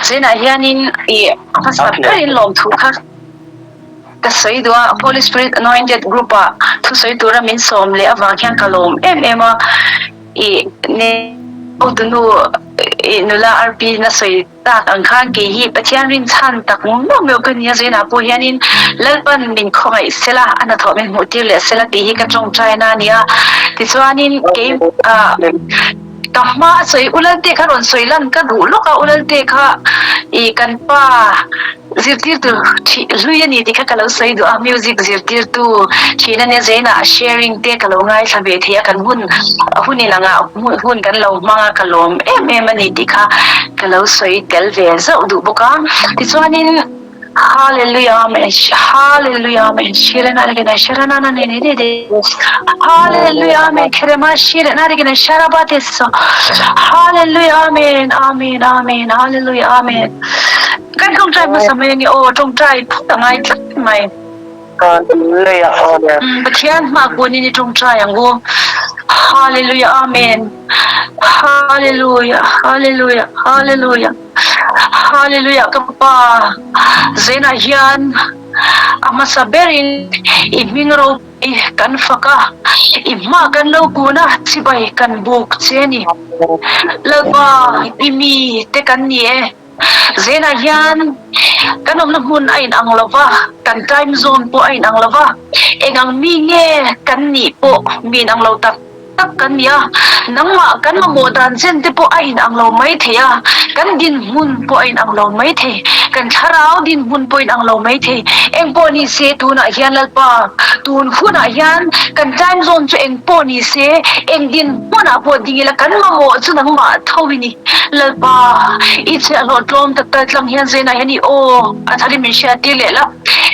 Zenah hianin i hmasa berin lawmthu kha ka sawi duh a, Holy Spirit Anointed Group ah thusawi tura min sawm leh avang hian ka lawm em em a, i hotunu i nula RP na sawi tak ang khan kei hi Pathian rinchhan tak meuh meuh ka ni a, Zenah pawh hianin Lalpan min khawngaih sela, a hnathawh min hmuh tir leh sela tih hi ka tawngtaina a ni a, tichuanin kei ah. Ka hma a sawi Ulalte kha rawn sawi lan ka duh lawk a, Ulalte kha ih kan pa zirtirtu thih hlui a ni tih kha ka lo sawi duh a, music zirtirtu thin a nia Zainah sharing te ka lo ngaithla ve thei a, kan hun hun in angah hun kan lo hmang a ka lawm em em a ni tih kha ka lo sawi tel ve zauh duh bawk a, tichuanin. Hallelujah Amen Hallelujah Amen Shirena Sharana ne ne ne Hallelujah Amen Kerema Shirena Rigena Sharabateso Hallelujah Amen Amen Amen Hallelujah Amen Kan tawngtai hmasa mai ange aw tawngtai phut a ngai tlat mai Hallelujah Amen Pathian hma kunin i tawngtai ang u Hallelujah Amen Hallelujah Hallelujah Hallelujah Hallelujah ka pa Zenah hian a hmasa berin i hming ropui kan fak a, i hma kan lo kun a, chibai kan buk che a ni. Lalpa i mi te kan ni e. Zenah hian kan awmna hmun a inang lo va, kan time zone pawh a inang lo va, eng ang mi nge kan nih pawh mi inang lo tak. tak kan ni a, nangmah kan mamawh dan chen te pawh a inang lo mai thei a, kan dinhmun pawh a inang lo mai thei, kan thlarau dinhmun pawh a inang lo mai thei. Eng pawh ni se tunah hian Lalpa, tun hunah hian kan time zone chu eng pawh ni se, eng dinhmunah pawh ding ila kan mamawh chu nangmah tho i ni. Lalpa, i chhiahhlawh tlawm tak tal tlang hian Zainah hian i aw a tharin min hriattir leh la.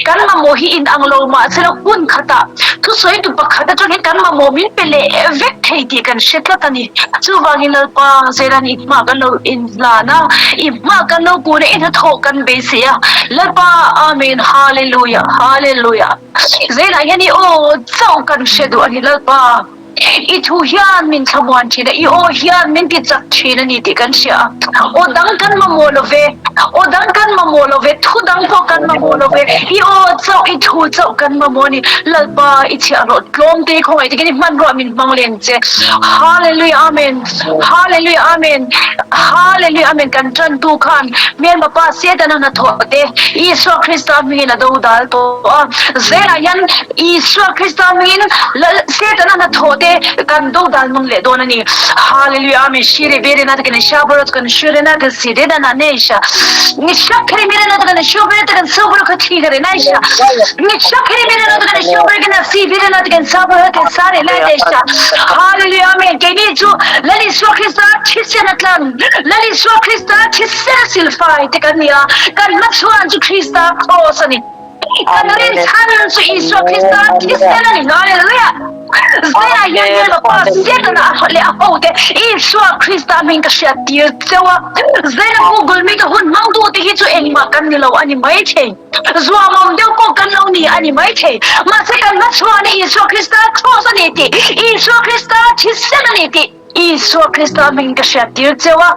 Kan mamawh hi inang lo mahse hun khatah thusawitu pakhat atangin kan mamawh min pe leh vek thei tih kan hre tlat a ni. Chuvangin Lalpa Zera'n i hma kan lo inhlan a, i hma kan lo kun a, i hnathawh kan beisei a. Lalpa Amen Hallelujah Hallelujah Zerah hian i aw chauh kan hre duh a ni Lalpa. I thu hian min thlamuan thin a, i aw hian min ti chak thin a ni tih kan hria a. Aw dang kan mamawh lo ve, aw dang kan mamawh lo ve, thu dang pawh kan mamawh lo ve, i aw chauh, i thu chauh kan mamawh a ni. Lalpa, i chhiahhlawh tlawm te khawngaih takin i hmanruah min hmang leng che. Hallelujah Amen, Hallelujah Amen, Hallelujah Amen Kan tantu khan hmelma pa Setana hnathawh te Isua Krista hmingin a dodal tawh a. Zelah hian Isua Krista hmingin Lal Setana hnathawh te kan dodal hmang leh dawn a ni. Hallelujah Amen Shiri bere na takin sha boro takin shure na takin sire na na ne sha ni sha khri mere na takin shu bere takin su boro kha thi gare na sha ni sha khri mere na takin shu bere kana si bere na takin sa boro ke sare na de sha Hallelujah Amen Keini chu Lal Isua Krista thisen a tlan Lal Isua Krista thisen a silfai te kan ni a kan hmachhuan chu Krista cross a ni. Kan rinchhan chu Isua Krista thisen a ni. Hallelujah! Zaiah hian hmel pa Setana leh a hote Isua Krista hming ka hriat tir cheu a. Zaina Google Meet a hun hmang duhte hi chu engmah kan ni lo a ni mai thei. Zuamawm deuh pawh kan lo ni a ni mai thei. Mahse kan hmachhuahna Isua Krista cross a ni tih, Isua Krista thisen a ni tih, Isua Krista hming ka hriat tir cheu a,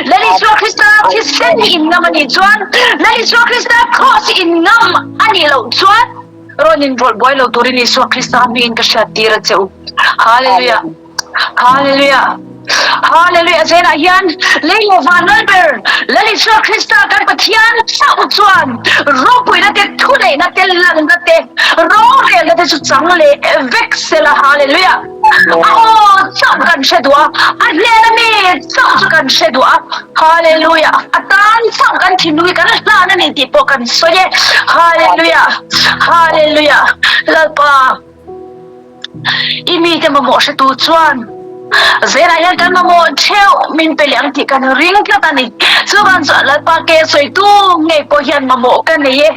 Lal Isua Krista thisen hi in ngam a nih chuan, Lal Isua Krista cross hi in ngam a nih loh chuan, rawn in rawlh buai lo turin Isua Krista hmingin ka hriat tir a che u. Hallelujah! Hallelujah! Hallelujah! Zelah hian lei leh van lal ber Lal Isua Krista kan Pathian chauh chuan ropuina te, thuneihna te, lanna te, rorelna te chu chang leh vek sela. Hallelujah! A aw chauh kan hre duh a, a hnen a mi chauh chu kan hre duh a. Hallelujah! A tan chauh kan thinlung hi kan hlan a ni tih pawh kan sawi e. Hallelujah! Hallelujah! Lalpa, i mite mamawh hretu chuan Zela hian kan mamawh theuh min pe leh ang tih kan ring tlat a ni. Chuvang chuan Lalpa ke sawitu ngei pawh hian mamawh ka nei e.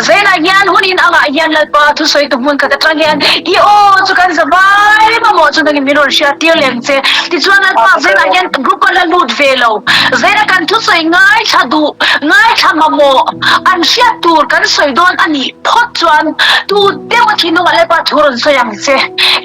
Zela hian hun in angah hian Lalpa thusawitu hmun khat atang hian i aw chu kan za vai mamawh. pawimawh chu nangin min rawn hriat tir leh ang che. Tichuan Lalpa Zainah hian group a la lut ve lo. Zaina kan thusawi ngaithla duh, ngaithla mamawh an hriat tur kan sawi dawn a nih phawt chuan tu deuh a thinlungah Lalpa thu rawn sawi ang che.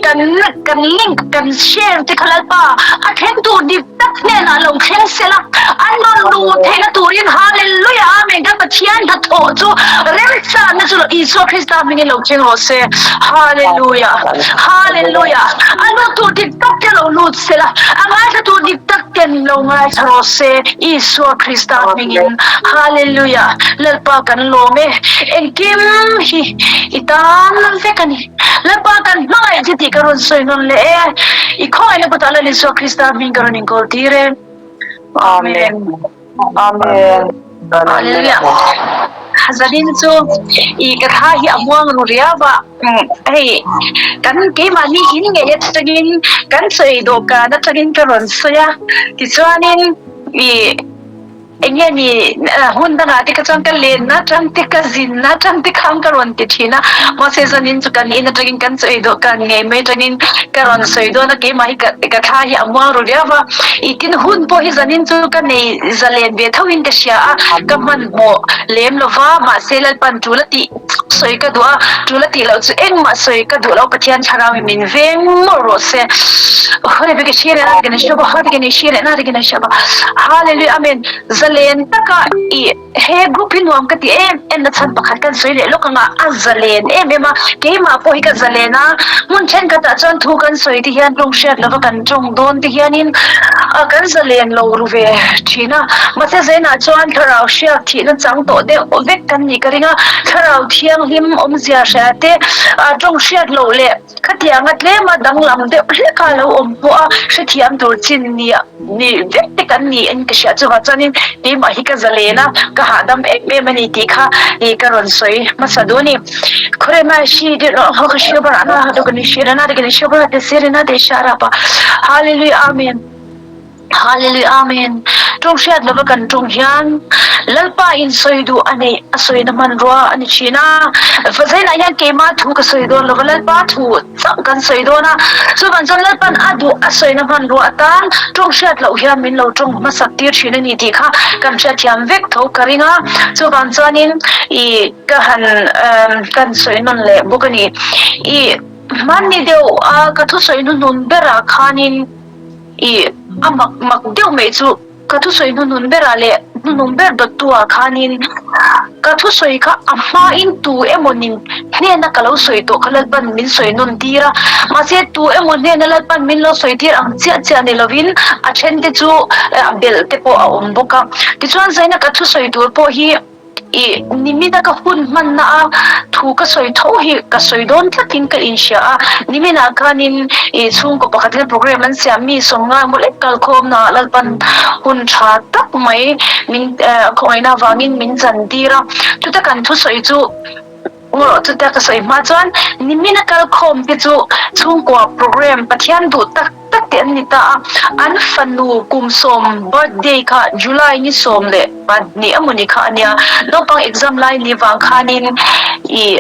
Kan kan link kan share te kha Lalpa a thleng tur dik tak hnenah lo thleng se la, an rawn luh theihna turin Hallelujah Amen kan Pathian hnathawh chu remchanna chu Isua Krista hmingin lo thleng rawh se. Hallelujah Hallelujah A lut tur dik tak te lo lut se la, a ngaithla tur dik tak ten lo ngaithla rawh se Isua Krista hmingin. Hallelujah Lalpa kan lawm e, engkim hi i tan vek a ni. Lalpa kan hmangaih che tih ka rawn sawi nawn leh e. I khawngaihna kutah Lal Isua Krista hming ka rawn inkawl tir e. Amen. Amen. Hallelujah. Zanin chu i ka thla hi a muang ru riau a. Hei kan keimahni in ngei atangin kan sawi dawhkan atangin ka rawn sawi a. Tichuanin i Eng nge ni hun dangah te kha chuan ka lenna atang te ka zinna atang te khan ka rawn ti thin a, mahse zanin chu kan in atangin kan chawi dawh kan ngei mai atangin ka rawn sawi dawn a, keimah hi ka ka thla hi a muang ru viau va, i tin hun pawh hi zanin chu ka nei zalen ve tho in ka hria a, ka hmanhmawh lem lo va, mahse Lalpan tul a tih sawi ka duh a, tul a tih loh chu engmah sawi ka duh lo, Pathian thlarau in min veng mawlh rawh se. Hallelujah Amen Zalen taka i he group hi nuam ka ti em em na chhan pakhat kan sawi leh lawk anga a zalen em em a, keimah pawh hi ka zalen a, hmun thenkhatah chuan thu kan sawi te hian tawng hriat lova kan tawng dawn te hianin kan zalen lo ru ve thin a, mahse zainah chuan thlarau hriak thihna chang tawh deuh vek kan nih ka ring a, thlarau thianghlim awmzia hria te tawng hriat loh leh khatianga tlema danglam deuh hlek a lo awm pawh a hrethiam tur chin ni ni vek te kan ni in ka hria chuvang chuanin keimah hi ka zalen a, ka hahdam em em a ni tih kha ih ka rawn sawi hmasa duh a ni. Hallelujah Amen. Hallelujah Amen. Tawng hriat lova kan tawng hian Lalpa in sawi duh a neih a sawina hmanrua a ni thin a. Vazainah hian keimah thu ka sawi dawn lova Lalpa thu chauh kan sawi dawn a. Chuvang chuan Lalpan a duh a sawina hmanrua atan tawng hriat loh hian min lo tawng hmasak tir thin a ni tih kha kan hriatthiam vek tho ka ring a. Chuvang chuanin i ka han kan sawi nawn leh bawk a ni. I hmanni deuh a ka thusawi hnuhnun berah khanin I a mak mak deuh mai chu ka thusawi hnuhnun berah leh hnuhnung ber dawttu ah khanin ka thusawi kha a hmain tu emaw nin hnena ka lo sawi tawh kha Lalpan min sawi nawn tir a, mahse tu emaw hnena Lalpan min lo sawi tir ang chiah chiah ni lovin a then te chu a belh te pawh a awm bawk a. Tichuan Zaina ka thusawi tur pawh hi I nimina ka hun hmanna a thu ka sawi tho hi ka sawi dawn tlatin ka inhria a, niminah khanin i chhungkaw pakhat hian program an siam mi sawmngai maw lek kalkhawmna ah Lalpan hun tha tak mai min khawngaihna avangin min chan tir a, chuta kan thusawi chu Ngaw chutia ka sawi hma chuan nimina kalkhawm te chu chhungkua program Pathian duh tak tak te an ni ta a, an fanu kum sawm birthday kha July ni 12 amawni kha a nia, naupang exam lai ni vang khanin ih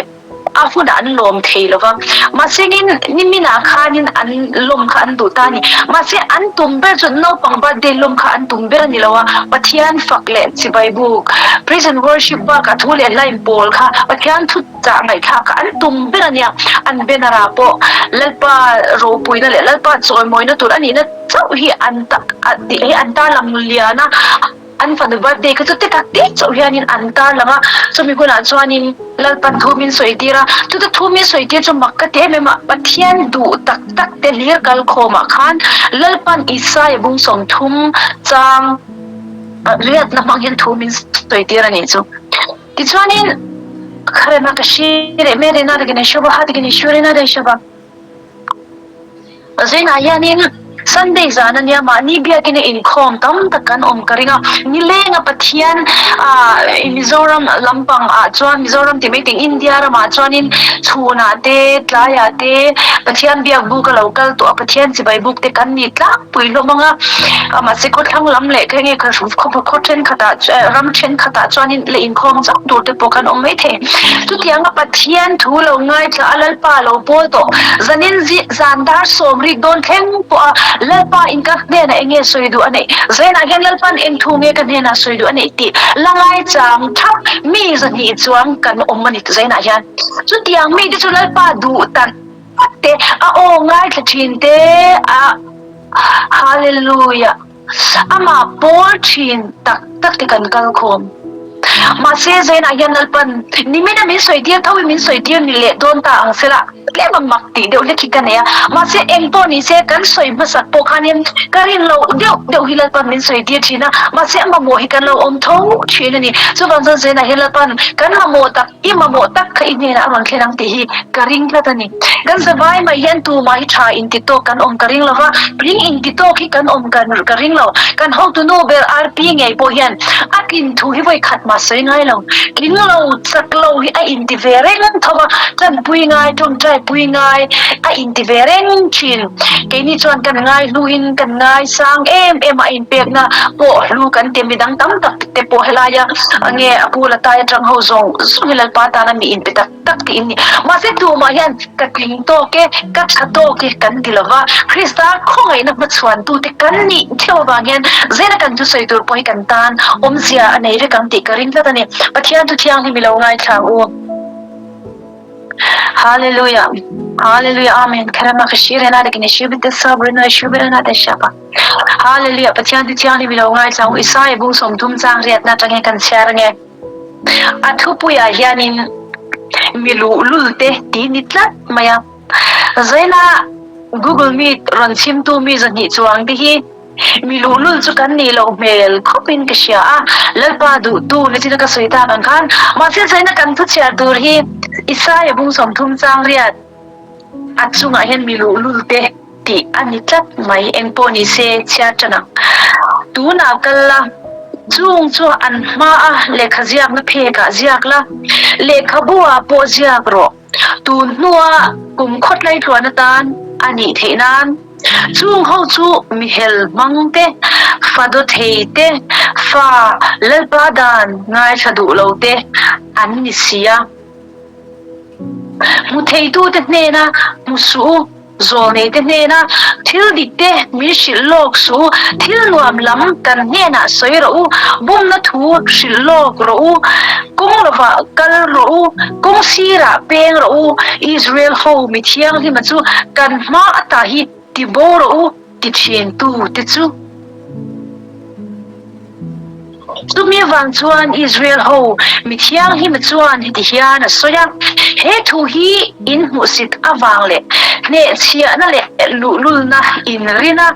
a hunah an lawm thei lo va, mahsengin niminah khanin an lawm kha an duh ta a ni, mahse an tum ber chu naupang birthday lawm kha an tum ber a ni lo a, Pathian fak leh chibai buk, praise and worship bakah thu leh hla in pawl kha Pathian thu chah ngaihthlak kha an tum ber a nia, an banner ah pawh Lalpa ropuina leh Lalpa chawimawina tur a nihna chauh hi an tih hi an tarlang lian a, an fanu birthday kha chu te tak te chauh hianin an tarlang a, chumi hunah chuanin Lalpan thu min sawi tir a, chuta thu min sawi tir chu mak ka ti em em a, Pathian duh tak tak te hlir kal khawmah khan Lalpan Isaia bung 30 chang riatna hmang hian thu min sawi tir a nih chu. Tichuanin, Kharema ka hri leh Merina te kene Shobha te kene Shurina te Shobha. Zingah hianin. Sunday zan ania mahni biakina inkhawm tam tak kan awm ka ring a, nilenga Pathian ah Mizoram lampang ah chuan Mizoram tih mai ting India ramah chuanin chhunah te tlaiah te Pathian biak buk a lo kal tawh a, Pathian chibai buk te kan ni tlangpui hlawm ang a, mahse khawthlang lam leh kha nge khaw thenkhatah ram thenkhatah chuanin la inkhawm chauh tur te pawh kan awm maithei. Chutianga Pathian thu lo ngaithla a Lalpa lo pawl tawh zanin zan dar sawmrik dawn thleng pawh a Lalpa in ka hnenah eng nge sawi duh a neih? Zainah hian Lalpa'n eng thu nge ka hnenah sawi duh a neih tih la ngaichang thap mi zahnih chuang kan awm a ni zainah hian. Chutiang mite chu Lalpa duh tak tak te, a aw ngaithla thin te a Hallelujah! Amah pawl thin tak tak te kan kal khawm. Mahse Zainah hian Lalpan nimina min sawi tir tho i min sawi tir ni leh dawn ta ang sela tlem a mak tih deuh hlek hi ka nei a. Mahse eng pawh ni se kan sawi hmasak pawh khanin ka rin loh deuh deuh hi Lalpan min sawi tir thin a. Mahse a mamawh hi kan lo awm tho thin a ni. Chuvang chuan Zainah hian Lalpan kan mamawh tak I mamawh tak kha i hnenah a rawn thlen ang tih hi ka ring tlat a ni. Kan zavai mai hian tumah hi tha inti tawk kan awm ka ring lo va, ring inti tawk hi kan awm ka ring lo. Kan hotu nu ber RP ngei pawh hian a tlin thu hi vawi khat mah sawi ngai lo. Tling lo, chak lo hi a inti ve reng tho va, tanpui ngai, tawngtai pui ngai a inti ve reng thin. Keini chuan kan ngai hluin kan ngai sang em em a, a inpekna pawh hlu kan ti midang tam tak. te pawh helaia nge a pu la tai atang ho zawng zawng hi Lalpa tana mi inpe tak tak tih in ni. Mahse tumah hian ka tling tawk e, ka tha tawk e kan ti lova, Krista khawngaihna hmachhuan tute kan nih theuh avang hian zela kan thusawi tur pawh hi kan tan awmzia a nei vek ang tih ka ring tlat a ni. Pathian thu thianghlim i lo ngaithla ang u. Hallelujah Hallelujah Amen Kherama ka shirena de kine shibite sabrina shubirana de shapa Hallelujah Pathian ti thianghlim i lo ngaithla ang Isaiah bung 30 chang riatna atangin kan chhiar ange a thupuiah hianin mi luhlul te tih ni tlat mai a Zaina Google Meet rawn chhimtu mi 200 chuang te hi Mi luhlul chu kan nih loh hmel khawpin ka hria a, Lalpa duhtu nichin ka sawi tak ang khan mahse zaina kan thu chhiar tur hi Isaia bung 30 chang riat a chungah hian mi luhlul te tih a ni tlat mai engpawh ni se chhiar tan ang. Tunah kal la, chung chu an hmaa lehkha ziakna phekah ziak la, lehkhabu ah pawh ziak rawh. Tun hnua kum khawtlai tluan atan a nih theih nan chung ho chu mihel hmang te, fa dawthei te, fa Lalpa dan ngaithla duh lo te an ni si a. Hmu theitute hnena hmu suh u. Zawlneite hnena thil dikte min hrilh lawk suh u, thil nuam lam kan hnenah sawi rawh u, bumna thu hrilh lawk rawh u, kawng lovah kal rawh u, kawng sirah peng rawh u, Israel ho mi thianghlima chu kan hma ata hi ti bo rawh u ti thintu te chu. Chumi avang chuan Israel ho mi thianghlima chuan heti hian a sawi a, He thu hi in hmuhsit avang leh hnehchhiahna leh luhlulna in rin a,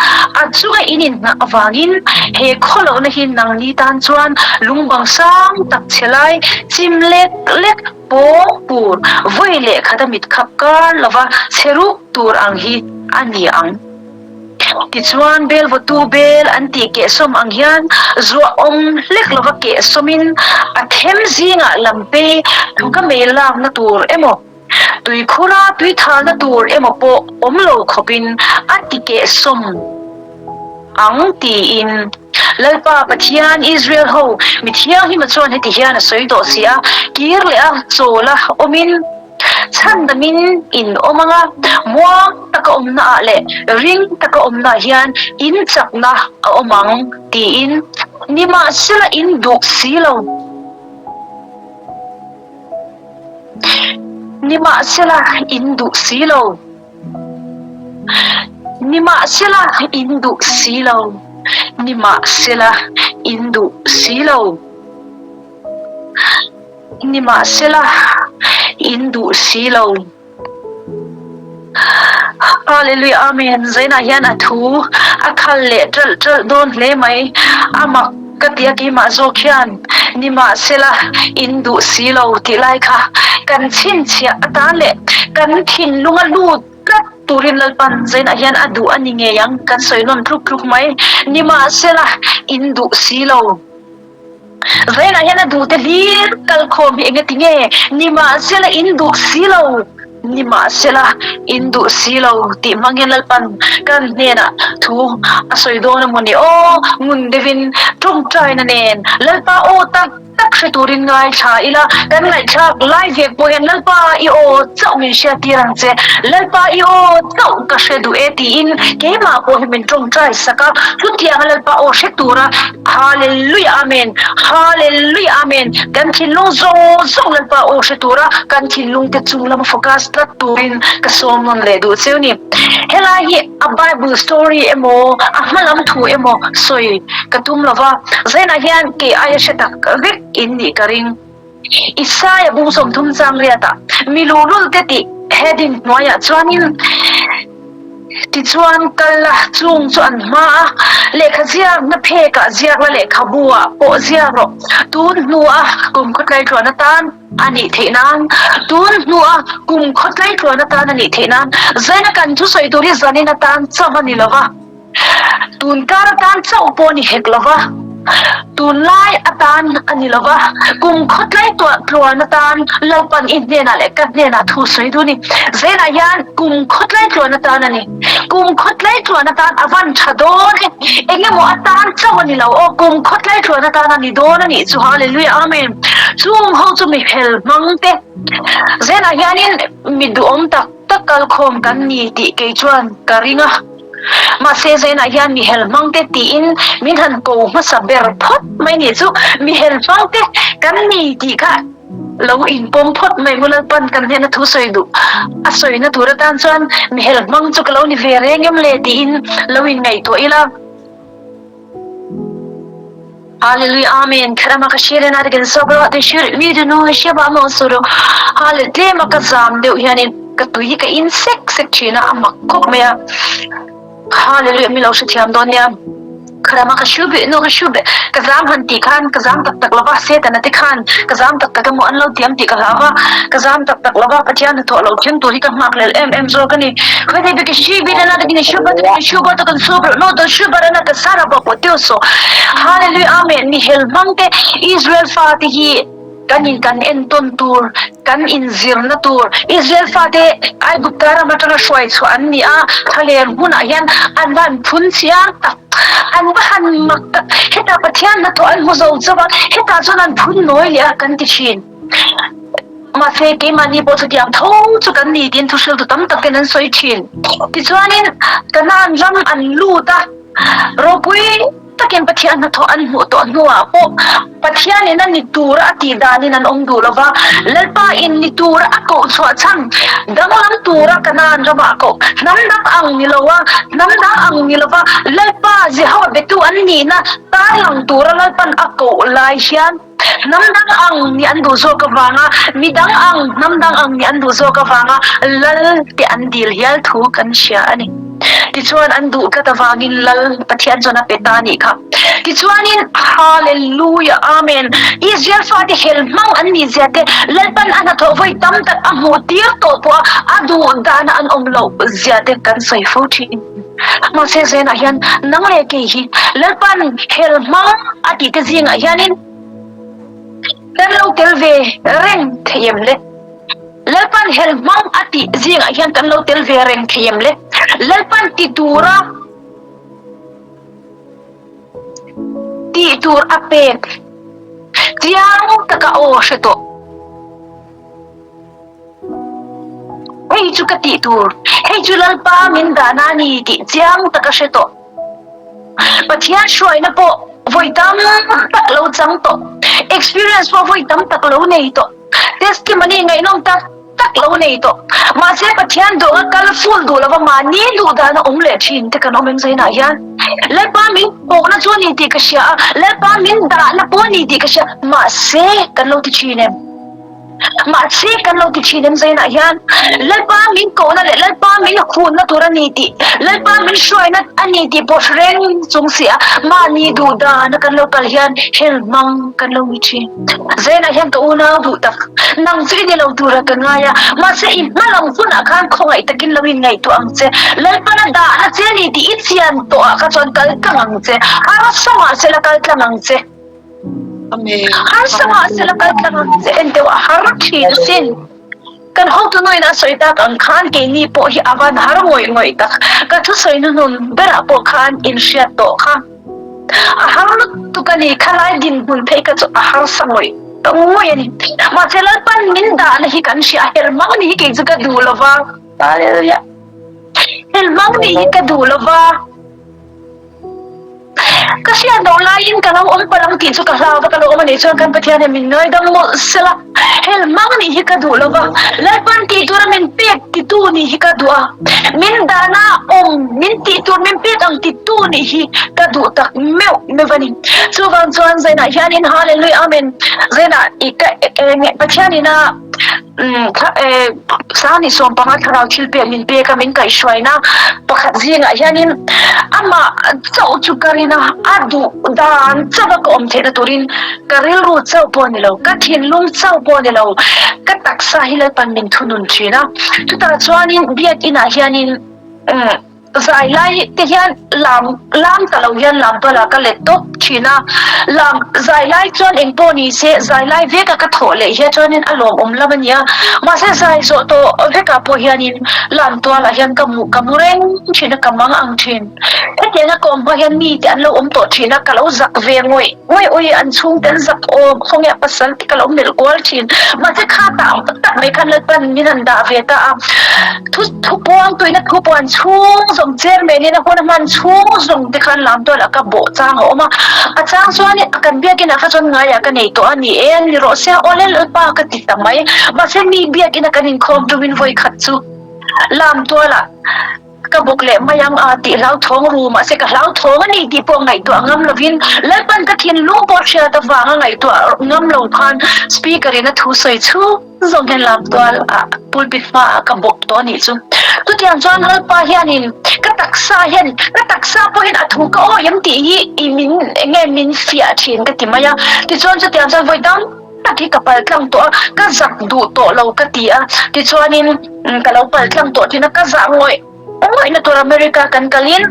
a chunga in inhnah avangin he khawlohna hi nangni tan chuan lungbang sang tak chhe lai chim lek lek pawng tur vawi leh khata mit khap kar lova chhe ruk tur ang hi a ni ang. Tichuan, bel vawtu bel an tih kehsawm ang hian zuah awm hlek lova kehsawmin a them zingah lampe thuka mei lakna tur emaw, tuikhura tui thalna tur emaw pawh awm lo khawpin a ti kehsawm ang tiin Lalpa Pathian Israel ho mi thianghlima chuan heti hian a sawi tawh si a, kir leh a chawla awmin, Chhandamin in awm ang a, muang taka awmna ah leh ring taka awmna ah hian in chakna a awm ang tiin nimahsela in duh si lo. Nimahsela in duh si lo. Nimahsela in duh si lo. Nimahsela in duh si lo. Nimahsela, in duh si lo. Hallelujah Amen Zainah hian a thu a khal leh ṭalh ṭalh dawn hle mai. A mak ka ti a keimah zawk hian nimahsela in duh si lo tih lai kha kan chhinchhiah atan leh kan thinlunga lut tlat. turin Lalpan zainah hian a duh a ni ngei ang, kan sawi nawn tluk tluk mai. Nimahsela, in duh si lo. Zainah hian a duh te hlir kal khawm hi engati nge? Nimahsela, in duh si lo. Nimahsela, in duh si lo tih hmang hian Lalpan kan hnenah thu a sawi dawn a maw ni aw? Ngun deuhin tawngtaina nen Lalpa aw tak tak hre turin ngaithla ila, kan ngaihthlak lai vek pawh hian Lalpa i aw chauh min hriattir ang che, Lalpa i aw chauh ka hre duh e tiin keimah pawh hi min tawngtai sak a, chutianga Lalpa aw hre tura Hallelujah Amen Hallelujah Amen kan thinlung zawng zawng Lalpa aw hre tura kan thinlung te chung lama focus tlat turin ka sawm nawn leh duh cheu ni. Helai hi a Bible story emaw a hmalam thu emaw sawi ka tum lova, zainah hian kei aia hre tak vek in nih ka ring. Isaia bung 30 chang riatah mi luhlul te tih heading hnuaiah chuanin tichuan kal la chung chu an hma a, lehkha ziakna phekah ziak la lehkhabu ah pawh ziak rawh. Tun hnua kum khawtlai tluan atan a nih theih nan, tun hnua kum khawtlai tluan atan a nih theih nan zaina kan thusawi tur hi zanin atan chauh a ni lova. Tun kar atan chauh pawh ni hek lova, tunlai atan a ni lova, kum khawtlai tuah tluan atan Lalpan i hnenah leh ka hnenah thu sawi duh a ni. Zenah hian kum khawtlai tluan atan a ni. Kum khawtlai tluan atan a van tha dawn e. Eng emaw atan chauh a ni lo aw, kum khawtlai tluan atan a ni dawn a nih chu. Hallelujah Amen. Chung ho chu mi fel hmang te. Zenah hianin mi duhawm tak tak kalkhawm kan ni tih kei chuan ka ring a. Mahse zainah hian mi hel hmang te tiin min han ko hmasa ber phawt mai nih chu mi hel hmang te kan ni tih kha lo inpawm phawt mai ngu Lalpan kan hnena thu sawi duh a sawina tur atan chuan mi hel hmang chu ka lo ni ve reng em le tiin lo inngaihtuah ila. Hallelujah Amen Kherama ka share na takin sabra te share mi du no she ba mo suru hale tlema ka zam deuh hianin ka tui hi ka in sek sek thina a mak khawp mai a Hallelujah mi lo hre thiam dawn nia Kherama ka shu be no ka shu be ka zam han ti khan ka zam tak tak lova setana te khan ka zam tak tak emaw an lo tiam tih ka hlau va ka zam tak tak lova Pathian hnathawh lo thleng tur hi ka nghak lel em em zawk a ni Khawilai bik shi bi na takin shu ba takin shu ba takin su bro no to shu ba na ka sara ba po teo so Hallelujah Amen mi hel hmang te Israel fa te hi kan in kan en ton tur kan in zir na tur Israel fa te Aigupta ram atanga hruai chhuah an ni a thlaler hmunah hian an van phun chiang tak an va han mak tak heta Pathian hnathawh an hmu zo chauh a hetah chuan an phun nawi leh a kan ti thin. Mahse, keimahni pawh chutiang tho chu kan ni tiin thuhriltu tam tak ten an sawi thin. Tichuanin, Kanaan ram an lut a, ropui takin Pathian hnathawh an hmuh tawh hnuah pawh Pathianin a ni tura a tih danin an awm duh lo va, Lalpa in ni tura a koh chhuah chhan danglam tura Kanaan ramah a koh. Hnam dang ang ni lo a, hnam dang ang ni lo va, Lalpa Jehovah betu an nihna tarlang tura Lalpan a koh lai hian, Hnam dang ang nih an duh zawk avanga mi dang ang hnam dang ang nih an duh zawk avanga lal te an dil hial thu kan hria a ni. Tichuan an duh tlat avangin lal Pathian chuan a pe ta a nih kha. Tichuanin Hallelujah Amen Israel fate hel hmang an nih zia te Lalpan a hnathawh vawi tam tak a hmuh tir tawh pawh a a duh dana an awm loh zia te kan sawi fo thin. Mahse zenah hian nang leh kei hi Lalpan hel hmang a tih te zingah hianin kan lo tel ve reng thei em le? Lalpan hel hmang a tih zingah hian kan lo tel ve reng thei em le? Lalpan ti tura tih tur a pek chiang taka aw hre tawh. Hei chu ka tih tur, hei chu Lalpa min dahna a ni tih chiang tak a hre tawh. Pathian hruaina pawh vawi tam tak lo chang tawh, experience pawh vawi tam tak lo nei tawh, testimony ngaihnawm tak tak lo nei tawh. Mahse Pathian duhna kal full duh lova mahni duh dana awm leh thin te kan awm em zainah hian. Lalpa min pawhna chu a ni tih ka hria a, Lalpa min dahna pawh a ni tih ka hria, mahse kan lo ti thin em? Mahse kan lo ti thin em zainah hian Lalpa min kohna leh Lalpa min hunna tur a ni tih, Lalpa min hruaina a ni tih pawh hre reng chung si a mahni duh dana kan lo kal hian hel hmang kan lo ni thin. Zainah hian ka unau duh tak, nang chu i ni lo tura ka ngai a, mahse i hma lam hunah khan khawngaih takin lo inngaihtuah ang che. Lalpana dahna che a ni tih i chian tawhah kha chuan kal tlang ang che, harsa mahse la kal tlang ang che. Harsa mahse la kal tlang ang che, en deuh a har thin asin. Kan hotu nuin a sawi tak ang khan keini pawh hi a van har ngawih ngawih tak. Ka thusawi hnuhnun berah pawh khan inhriat tawh kha a har lutuk a ni. Khalai dinhmun phei kha chu a harsa ngawih ta ngawih a ni. Mahse Lalpan min dahna hi kan hria a, helhmang ni hi kei chu ka duh lo va. Hallelujah. Helhmang ni hi ka duh lo va. Ka hriat loh laiin ka lo awm palh ang tih chu ka hlau va, ka lo awm a nih chuan kan Pathian hian min ngaidam mawlh sela, hel hmang nih hi ka duh lo va, Lalpan tih tura min pek titu nih hi ka duh a, min dahna awm min tih tur min pek ang titu nih hi ka duh tak meuh meuh a ni. Chuvang chuan zainah hianin Hallelujah Amen zainah i ka Pathianina Sang ni 15 thlarau thil pek min pek a, min kaihhruaina pakhat zingah hianin amah chauh chu ka rin a, a duh dan chauh a ka awm theihna turin ka rilru chauh pawh a ni lo, ka thinlung chauh pawh a ni lo, ka taksa hi Lalpan min thunun thin a. Chutah chuanin biakinah hianin. Zai lai te hian lam lam ta lo hian lam tualah ka let tawp thin a, lam zai lai chuan eng pawh ni se zai lai veka ka thawh leh hian chuanin a lawmawm lam a nia, mahse zai zawh tawh vekah pawh hianin lam tualah hian ka mu ka mu reng thin a, ka mang ang thin. Hetianga ka awm hma hian mite an lo awm tawh thin a, ka lo zak ve ngawih. Uai ui an chhungte an zak awm khawnge a pasal te ka lo melh kual thin mahse kha tah ang tak tak mai khan Lalpan min han dah ve ta a thu thu puang tuina thu puan chhung zawng chairman in a hun a hman chhung zawng te khan lam tual ah ka bawh chang a awm a a chang chuan in kan biakin ah kha chuan ngai ah ka nei tawh a ni e ni rawh se awle Lalpa ka ti ta mai mahse mi biakin a kan inkhawm tumin vawi khat chu lam tual ah Ka bawk leh mai ang a tih hlauthawng ru mahse ka hlauthawng a ni tih pawh ngaihtuah ngam lovin Lalpan ka thinlung pawh hriat avanga ngaihtuah ngam lo khan Speaker in a thu sawi chhung zawng hian lamtual ah pulpit hma ah ka bawk tawh a nih chu. Chutiang chuan Lalpa hianin ka taksa hian ka taksa pawhin a thu ka awi em tih hi i min enge min fiah thin ka ti mai a. Tichuan chutiang chuan vawi tam tak hi ka paltlang tawh a, ka zak duh tawh lo ka ti a. Tichuanin. Ka lo pal tlang tawh thin a, ka zah ngawih ngawih na tur America kan kalin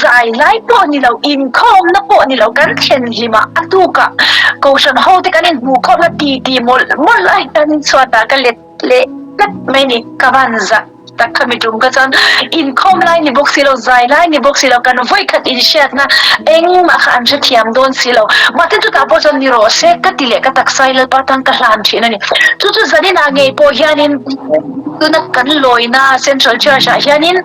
zai lai pawh ni lo, inkhawmna pawh ni lo kan thlen hlim a, a tukah Kohhran ho te kan inhmuh khawmna ti ti mawlh mawlh lai hian chhuatah ka let leh tlat mai ni, ka van zah tak kha mi tum ka chuan inkhawm lai ni bawk si lo, zai lai ni bawk si lo, kan vawikhat inhriatna engmah kha an hrethiam dawn si lo, mahse chutah pawh chuan ni rawh se ka ti leh ka taksa i Lalpa tan ka hlan thin a ni. Chu chu zaninah ngei pawh hianin tuna kan lawina Central Church ah hianin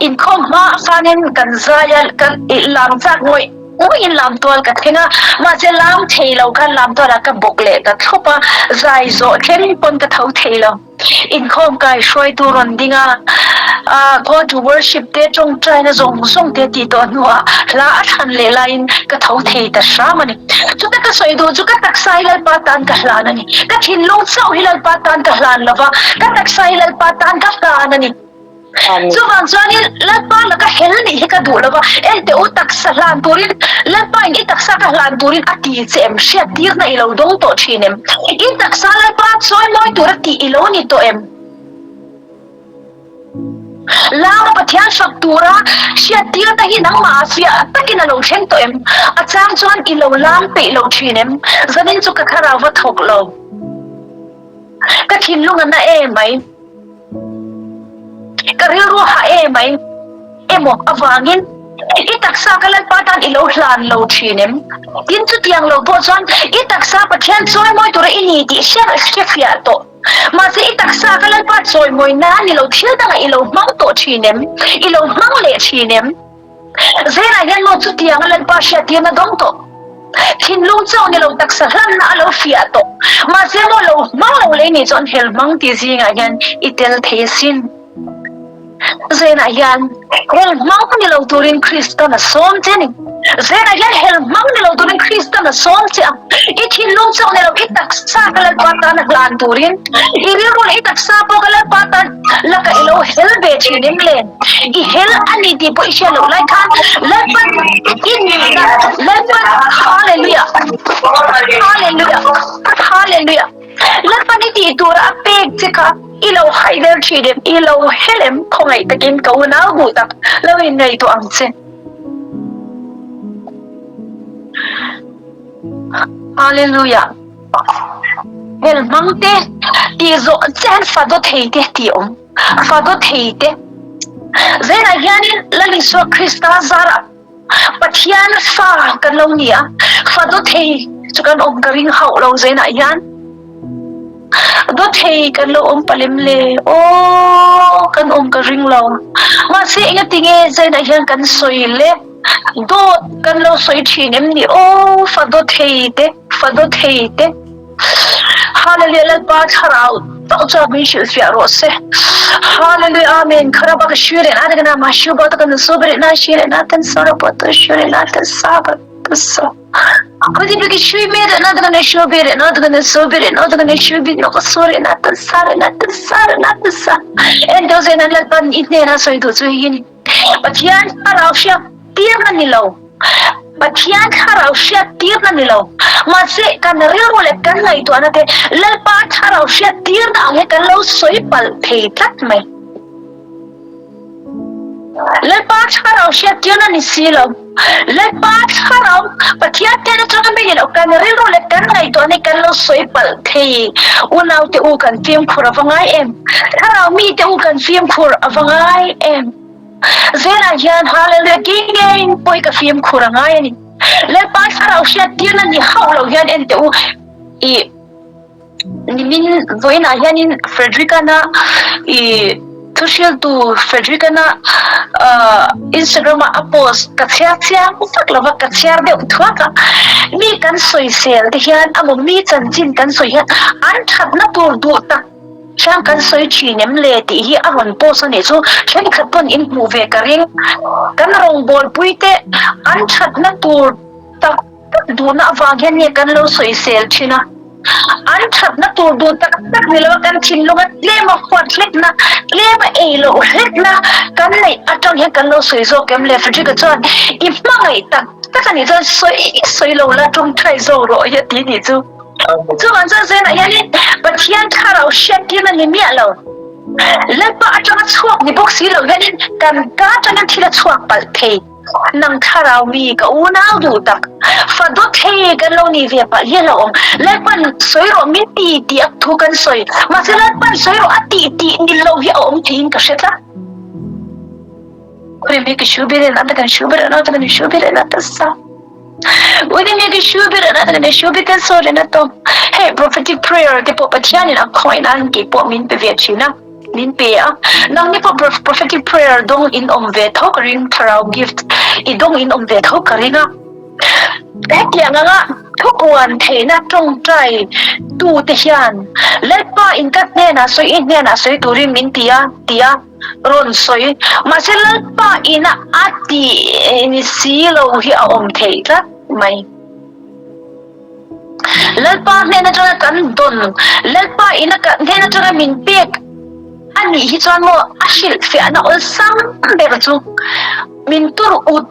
inkhawm hma a khanin kan zai a, kan lam chak ngawih ngawihin lam tual ka thleng a, mahse lam thei lo khan lam tualah ka bawk leh ta thlawp a, zai zawh thleng pawn ka tho thei lo. Inkhawm kai hruaitu rawn ding a, Call to worship te tawngtaina zawng zawng te tih tawh hnuah hla a thlan leh laiin ka tho thei ta hram a ni. Chuta ka sawi duh chu ka taksa hi Lalpa tan ka hlan a ni. Ka thinlung chauh hi Lalpa tan ka hlan lo va, ka taksa hi Lalpa tan ka hlan a ni. Chuvang chuanin Lalpa laka hel nih hi ka duh lo va, enteh u taksa hlan turin Lalpa in i taksa ka hlan turin a ti che em? Hriat tirna i lo dawng tawh thin em? I taksa Lalpa chawi mawi tura tih i lo ni tawh em? Lama Pathian fak tura hriat tirna hi nangmah ah fiah takin a lo thleng tawh em? A chang chuan i lo lam peih lo thin em? Zanin chu ka thlarau va thawk lo. Ka thinlung a na emai. Ka rilru a hah emai. Emaw avangin i taksa ka Lalpa tan i lo hlan lo thin em? Tin chutiang lo pawh chuan i taksa Pathian chawimawi tura i ni tih hre fiah tawh. Mahse i taksa ka Lalpa chawimawi nan ni lo thil dangah i lo hmang tawh thin em? I lo hmang leh thin em? Zirah hian maw chutianga Lalpa hriattirna dawng tawh? Thinlung chauh ni lo taksa hlanna a lo fiah tawh. Mahse maw lo hmang lo lei nih chuan hel hmang tih zingah hian i tel thei asin. Zenah hian hel hmang ni lo turin Kristan a sawm che a ni. Zena hian hel hmang ni lo turin Kristan a sawm che a, i thinlung chauh ni lo i taksa ka Lalpa tan a hlan turin, i rilru leh i taksa pawh ka Lalpa tan laka i lo hel ve thin em le? I hel a ni tih pawh i hriat loh lai khan Lalpan i nihna Lalpan Hallelujah Hallelujah Hallelujah Lalpan i tih tura a pek che kha i lo haider thin em? I lo hel em? Khawngaih takin ka unau duh tak lo inngaihtuah ang che. Hallelujah. Hel hmang te tih zawh chian fa dawt thei te tih awm. Fa dawt thei te. Zenah hianin Lal Isua Krista zarah Pathian fa kan lo ni a, fa dawt thei chu kan awm ka ring hauh lo zenah hian. Dawt thei kan lo awm palem le aw kan awm ka ring lo. Mahse engatinge zenah hian kan sawi le dawt kan lo sawi thin em ni aw fa dawt thei te fa dawt thei te. Hallelujah Lalpa thlarau chauh chuan min hrilhfiah rawh se. Hallelujah Amen. Kharaba ka shure na ta na ma shu ba ta kan su bere na shure na tan sora po to shure na ta sa ba to so. Kodi bi ki shui me na ta na shu bere na ta na su bere na ta na shu bi no ka sore na ta sa na ta sa na ta sa. En to se na Lalpa ni ne na soi du chu yin. Pathian thlarau hriat tir na ni lo. Pathian thlarau hriat tir na ni lo. Mahse kan rilru leh kan ngaihtuahna te Lalpa thlarau hriat tir na ang hi kan lo sawi palh thei tlat mai. Lalpa thlarau hriat tir na ni si lo. Lalpa thlarau Pathian te atanga mi ni lo kan rilru leh kan ngaihtuahna hi kan lo sawi palh thei. Unaute u kan fimkhur a va ngai em? Thlarau mite u kan fimkhur a va ngai em? Zelah hian Hallelujah ti ngeiin pawi ka fimkhur a ngai a ni. Lalpa thlarau hriat tirna ni hauh lo hian en teh u i Nimin vawiinah hianin Frederick-ana i thuhriltu Frederick-ana Instagram-a a post ka chhiar chiang vak lo va, ka chhiar deuh thuak a. Mi kan sawisel te hian amaw mi chanchin kan sawi hian an thatna tur duh tak hian kan sawi thin em le tih hi a rawn post a nih chu thenkhat pawn in hmuh ve ka ring. Kan rawngbawlpui te an thatna tur tak tak duhna avang hian nge kan lo sawisel thin a, an thatna tur duh tak tak ni lo a kan thinlunga tlema huat hlekna, tlema ei loh hlekna kan neih atang hian kan lo sawi zawk em le? Frederick-a chuan i hmangaih tak tak a nih chuan sawi sawi lo la tawngtai zawk rawh hi a ti nih chu. Chuvang chuan Zenah hianin Pathian thlarau hriattirna ni miah lo, Lalpa atanga chhuak ni bawk si lo hianin kan ka atangin thil a chhuak palh thei. Nang thlarau mi ka unau duh tak, fa dawt thei kan lo ni ve palh hi a hlauhawm. Lalpan sawi rawh min ti tih a thu kan sawi, mahse Lalpan sawi rawh a tih tih ni lo hi a awm theiin ka hre tlat. Hei prophetic prayer te pawh Pathianin a khawngaih nan kei pawh min pe ve thin a. Min pe a, nangni pawh prophetic prayer dawng in awm ve tho ka ring, thlarau gift i dawng in awm ve tho ka ring a. Hetiang anga thupuan theihna tawngtai tu te hian Lalpa in ka hnenah sawi i hnenah sawi turin min ti a ti a rawn sawi. Mahse Lalpa ina a tih ni si lo hi a awm theih tlat mai. Lalpa hnen atanga kan dawn, Lalpa ina kan hnen atanga min pek a nih hi chuan maw a hrilhfiahna awlsam ber chu min tur ut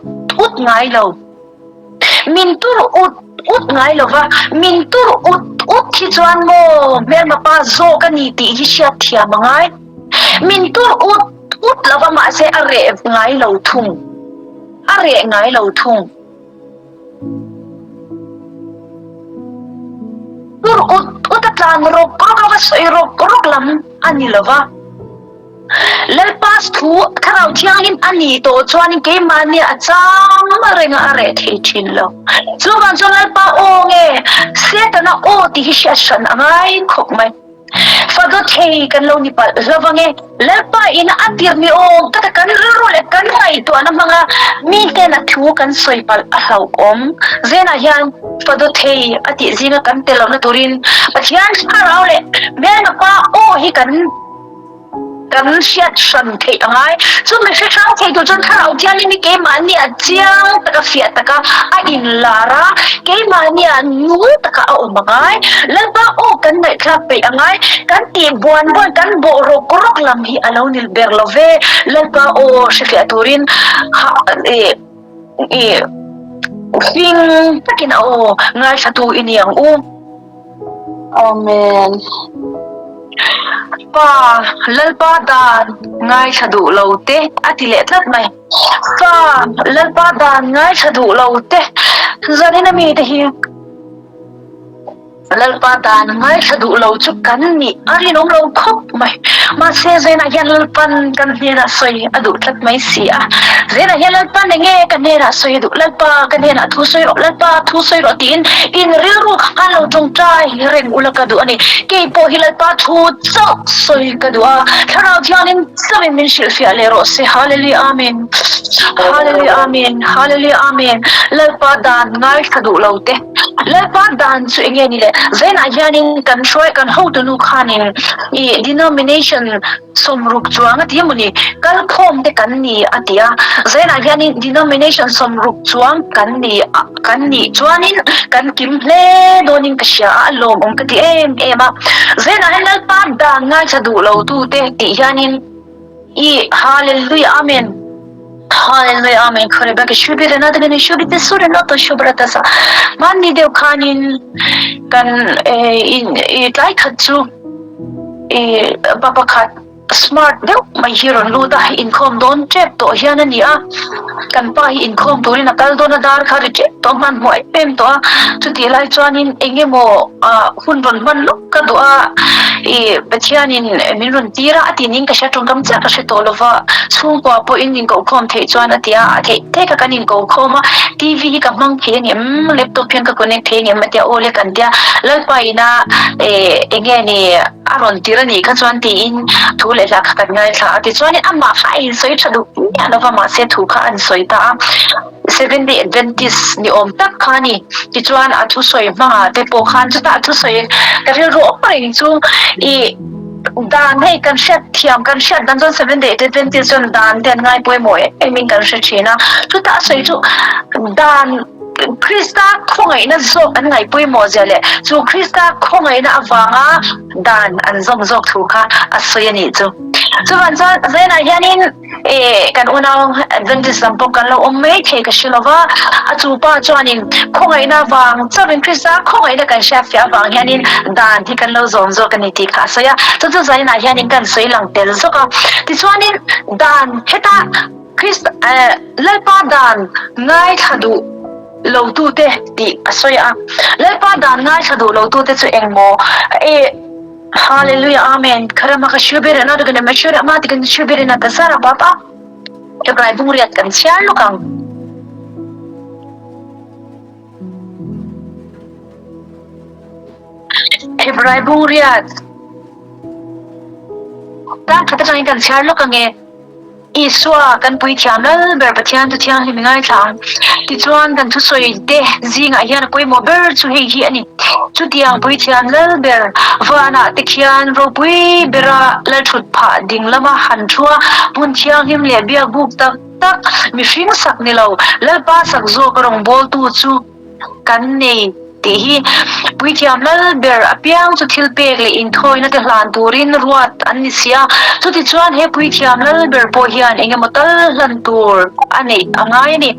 ut ngai lo. Min tur ut ut ngai lo va, min tur ut ut hi chuan maw hmelma pa zawk a ni tih hi hriatthiam a ngai. Min tur ut ut lo va mahse a reh ngai lo thung, a reh ngai lo thung. Tur ut ut a tlan rawk rawk a va sawi rawk rawk lam a ni lo va. Lalpa thu Thlarau Thianghlim a nih tawh chuanin keimahni a chang reng a, a reh thei thin lo. Chuvang chuan Lalpa aw nge Setana aw tih hi hriat hran a ngai khawp mai. Fado thei kan lo ni palh hlauh ang e. Lalpa in a tir ni awm taka kan rilru leh kan ngaihtuahna hmanga mi hnena thu kan sawi palh a hlauhawm. Zenah hian fado thei a tih zinga kan tel lohna turin Pathian thlarau leh hmelma pa aw hi kan. Kan hriat hran theih a ngai. Chu mi hre hrang thei tur chuan Thlarau Thianghlim hi keimahnia chiang taka fiah taka a inlar a, keimahnia nung taka a awm a ngai. Lalpa aw kan ngaihthlak peih a ngai. Kan tih buan buan, kan bawh rawk rawk lam hi a lo ni ber lo ve. Lalpa aw hrefiah turin ha ih ih hling takin a aw ngaithlatu i ni ang u. Amen. Pa, Lalpa dan ngaithla duh lo te a ti leh tlat mai. Pa, Lalpa dan ngaithla duh lo te zanin a mite hi Lalpa dan ngaithla duh lo chu kan nih a rinawm lo khawp mai. Mahse Zainah hian Lalpan kan hnenah sawi a duh tlat mai si a. Zainah hian Lalpan enge ka hnenah sawi a duh, Lalpa ka hnenah thu sawi rawh, Lalpa thu sawi rawh tiin in rilru khan lo tawngtai reng ula ka duh a ni. Kei pawh hi Lalpa thu chauh sawi ka duh a, Thlarau Thianghlim chauhin min hrilhfiah leh rawh se. Hallelujah Amen. Hallelujah Amen. Hallelujah Amen. Lalpa dan ngaithla duh lo te. Lalpa dan chu enge ni le? Zainah hianin kan hruai kan hotunu khanin i denomination sawmruk chuang a ti emaw ni? Kalkhawm te kan ni a ti a. Zainah hianin denomination sawmruk chuang kan ni a kan nih chuanin kan kim hle dawnin ka hria a, a lawmawm ka ti em em a. Zainah hian Lalpa dan ngaithla duh lo tute tih hianin I Hallelujah Amen Hallelujah Amen Khore ba ke shubi re na te ne shubi te sure no to shubra ta sa man ni deuh khanin kan in i tlai khat chu i pa pakhat smart deuh mai hi rawn lut a inkhawm dawn tep tawh hian a ni a kan pa hi inkhawm turin a kal dawn a dar kha ri tep tawh hmanhmawh em em tawh a chutih lai chuanin engemaw hun rawn hman lawk Ka duh a, i Pathianin min rawn tir a, a ti ning ka hria tawngkam chiah ka hre tawh lo va, chhungkua pawhin inkohkhawm theih chuan a ti a, a theih theih kha kan inkohkhawm a, TV hi ka hmang thei angem, laptop hian ka connect thei angem a ti a, aw le kan ti a, Lalpa ina enge ni a rawn tir a nih kha chuan tiin thu leh hla kha kan ngaithla a, tichuanin amah kha a insawi tha duh miah lo va, mahse thu kha a insawi ta a. Seventh Day Adventist ni awm tak kha a ni. Tichuan a thusawi hmangah te pawh khan chutah a thusawi ka rilru awm reng chu i dan hei kan hriat thiam kan hriat dan chuan Seventh Day Adventist chuan dan te an ngai pawimawh em em in kan hre thin a. Chutah a sawi chu dan Krista khawngaihna zawk an ngaih pawimawh zia leh chu Krista khawngaihna avanga dan an zawm zawk thu kha a sawi a nih chu. Chuvang chuan Zainah hianin E, kan unau Adventist lam pawh kan lo awm mai thei ka hre lo va, a chu pa chuanin khawngaihna vang chauhin Krista khawngaihna kan hriat fiah avang hianin dan hi kan lo zawm zawk a ni tih kha a sawi a, chu chu zainah hianin kan sawi lang tel zawk a. Tichuanin dan heta Krista, Lalpa dan ngaithla duh lotute tih a sawi a, Lalpa dan ngaithla duh lotute chu engmaw? E. Hallelujah Amen Kharama ka shubir na daga na shura ma tigan shubir na ta sara papa Hebrai bung riat kan chhiar lawk ang. Hebrai bung riat tang khat atangin kan chhiar lawk ang e. Isua, kan Puithiam Lal ber Pathian chu thianghlim i ngaithla ang. Tichuan, kan thusawi te zingah hian a pawimawh ber chu hei hi a ni. Chutiang Puithiam Lal ber vanah te khian ropui bera lalthut phah ding lama han thu a, hmun thianghlim leh biakbuk tak tak mihring sak ni lo, Lalpa sak zawk rawngbawltu chu kan nei tih hi Puithiam lal ber apiang chu thil pek leh inthawina te hlan turin ruat an ni si a. Chutichuan he Puithiam lal ber pawh hian eng emaw tal hlan tur a neih a ngai a ni.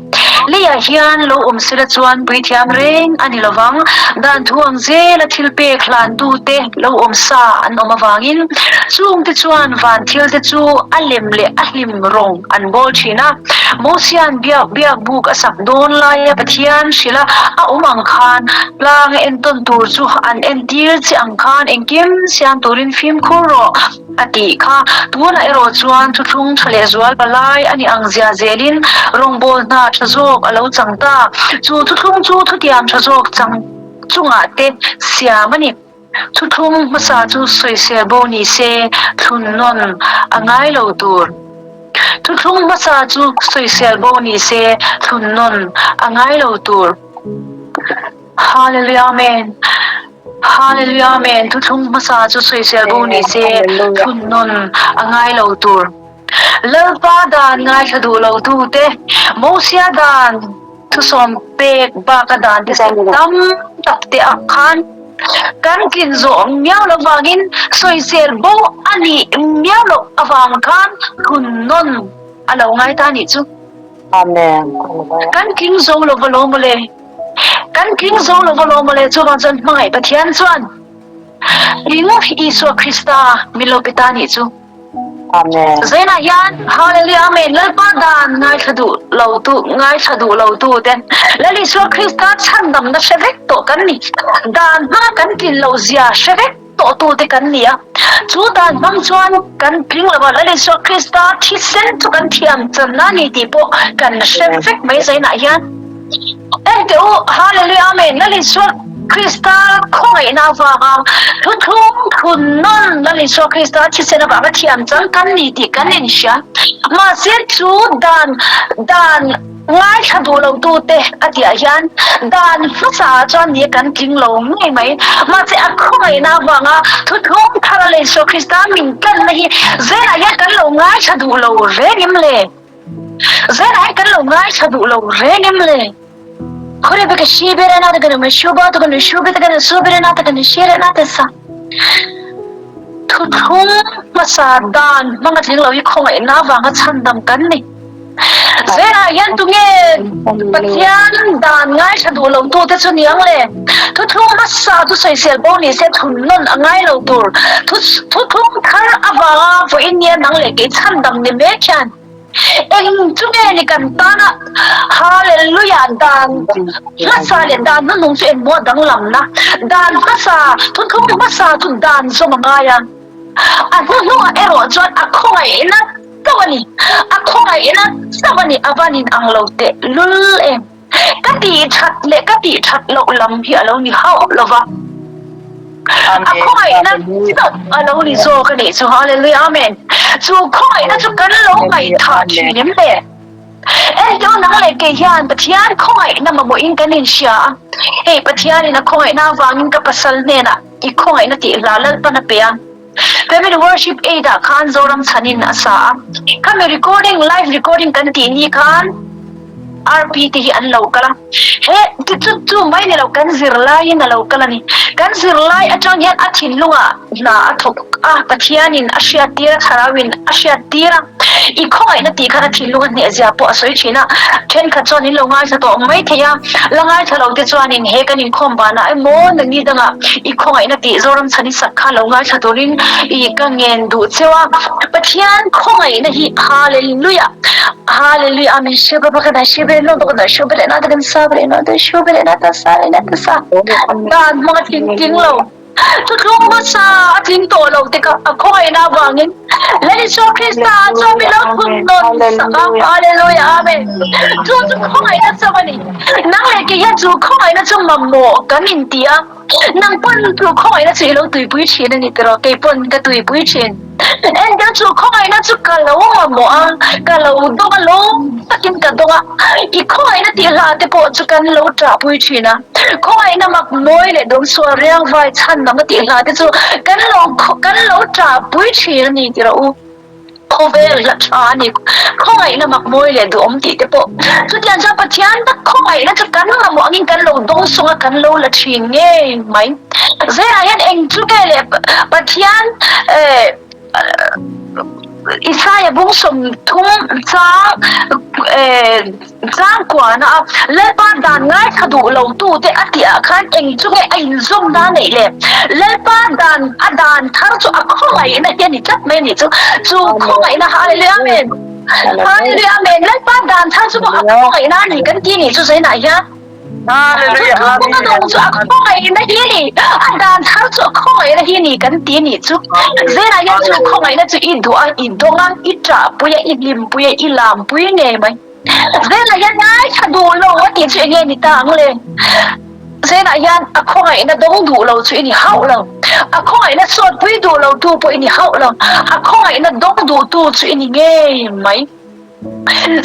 Leiah hian lo awm sela chuan Puithiam reng a ni lovang. Dan thu ang zela thil pek hlantu te lo awm sa an awm avangin chungte chuan van thil te chu a lem leh a hlim rawng an bawl thin a. Mosia'n biak biak buk a sak dawn laia Pathian hrilh a a awm ang khan tlang a entawn tur chu an entir che ang khan engkim siam turin fimkhur rawh a tih kha. Tunah erawh chuan thuthlung tha leh zual palai a ni ang zia zelin rawngbâwl hna tha zawk a lo chang ta. Chu thuthlung chu thutiam tha zawk chang chungah te siam a ni. Thuthlung hmasa chu sawisel bo ni se thlun nawn a ngai lo tur. Thuthlung hmasa chu sawisel bo ni se thlun nawn a ngai lo tur. Hallelujah Amen. Hallelujah Amen Thuthlung hmasa chu sawisel bo ni se thun nawn a ngai lo tur. Lalpa dan ngaithla duh lo tu te Mosia dan thusawm pek baka dan te tam tak te ah khan kan tlin zawh miau loh vangin sawisel bo a nih miau loh avang khan thun nawn a lo ngai ta nih chu. Amen. Kan tling zo lo va lo mawle. Kan tling zo lo va lo mawle chuvang chuan hmangaih Pathian chuan tling Isua Krista min lo pe ta nih chu. Amen. Zainah hian Hallelujah Amen Lalpa dan ngaithla duh lo tu ngaithla duh lo tu te Lal Isua Krista chhandamna hre vek tawh kan ni. Dan hmanga kan tlin loh zia hre vek tawhtute kan ni a. Chu dan hmang chuan kan tling lo a, Lal Isua Krista thisen chu kan thiam channa a ni tih pawh kan hre vek mai zainah hian. Enteh u, Hallelujah Amen, Lal Isua Krista khawngaihna avanga thuthlung thun nawn Lal Isua Krista thisen avanga thiam chan kan ni tih kan inhria. Mahse chu dan dan Ngaithla duh lo tute a tihah hian dan hmasa ah chuan ni kan tling lo ngei mai. Mahse a khawngaihna avanga thuthlung thar a lei Isua Krista min tlanna hi zelah hian kan lo ngaithla duh lo reng em le? Zelah hian kan lo ngaithla duh lo reng em le? Khawlai beka shi bere na ta ka nu shu ba ta ka nu shu be ta ka nu su bere na ta ka nu shi re na ta sa. Thuthlung hmasa dan hmanga tling lo hi khawngaihna avanga chhandam kan ni. Zerah hian tunge Pathian dan ngaithla duh lo tute chu niang le? Thuthlung hmasa chu sawisel bo ni se thun nawn a ngai lo tur. Thuthlung thar avanga vawiin nia nang leh kei chhandam ni mek hian eng chu nge ni kan tana Hallelujah dan hmasa leh dan hnuhnung chu engmaw a danglamna? Dan hmasa, thuthlung hmasa chu dan zawm a ngai a, a hnuhnungah erawh chuan a khawngaihna Chauh a ni. A khawngaihna chauh a ni. A van in ang lo teh lul em. Ka tih that leh ka tih that loh lam hi a lo ni hauh lo va. A khawngaihna chauh a lo ni zawk a nih chu. Hallelujah Amen. Chu khawngaihna chu kan lo ngaihthah thin em le? Engtiang nang leh kei hian Pathian khawngaihna mamawhin kan inhria a. Hei Pathianin a khawngaihna avangin ka pasal hnenah i khawngaihna tih hla Lalpan a pe a. Family Worship Aid ah khan Zoram chhanin a sa a, khami recording, live recording kan tih ni khan RP te hi an lo kal a, he chu chu mai ni lo kan zirlaiin a lo kal a ni. Kan zirlai atang hian a thinlungah hna a thawk a, Pathianin a hriattir a, Thlarauin a hriattir a, i khawngaihna tih khan a thinlung a hnehzia pawh a sawi thin a, thenkhat chuan in lo ngaithla tawh mai thei a, la ngaithla lo te chuanin he kan inkhawm banah emaw nangni dangah i khawngaihna tih Zoram chhan i sak kha lo ngaithla turin i ka ngen duh cheu a, Pathian khawngaihna hi Hallelujah Hallelujah Amen Sheba baka da shebe no baka da shebe le na ta kan sa le na ta shebe le na ta sa le na ta sa dan hmanga tling tling lo. Thuthlung hmasa a tling tawh lo tikah a khawngaihna avangin Lal Isua Krista chuan min lo thun nawn sak a. Hallelujah Amen. Chu chu khawngaihna chauh a ni. Nang leh kei hian chu khawngaihna chu mamawh kan inti a. Nang pawn chu khawngaihna chu i lo tuipui thin a ni tiraw? Kei pawn ka tuipui thin. Engtin chu khawngaihna chu ka lo mamawh a, ka lo dawng a, lawm takin ka dawng a. I khawngaihna tih hla te pawh chu kan lo ṭahpui ṭhin a. Khawngaihna mak mawi leh dawmsual riangvai chhan lam a tih hla te chu kan lo kan lo ṭahpui ṭhin a ni tih rawh u. Khawvel hla ṭha a ni. Khawngaihna mak mawi leh duhawm tih te pawh. Chutiang chuan Pathian tak khawngaihna chu kan mamawh angin kan lo dawngsawng a, kan lo la ṭhin ngei mai. Zerah hian eng chu nge le Pathian Isaia bung 30 chang chang kuana a Lalpa dan ngaithla duh lo tute a tih ah khan eng chu nge a inzawm na neih le Lalpa dan a dan thar chu a khawngaihna hi a ni tlat mai a nih chu chu khawngaihna Hallelujah Amen Hallelujah Amen Lalpa dan thar chu a khawngaihna a ni kan ti nih chu zainah hian Thuthlung dawng chu a khawngaihna hi a ni, a dan thar chu a khawngaihna hi a ni kan ti a nih chu. Zela hian chu khawngaihna chu i duh a, i dawng a, i ṭahpui a, i hlimpui a, i lampui ngei mai. Zela hian ngaithla duh lo a tih chu enge ni ta ang le? Zela hian a khawngaihna dawng duh lo chu i ni hauh lo, a khawngaihna sawtpui duh lo tu pawh i ni hauh lo, a khawngaihna dawng duhtu chu i ni ngei mai.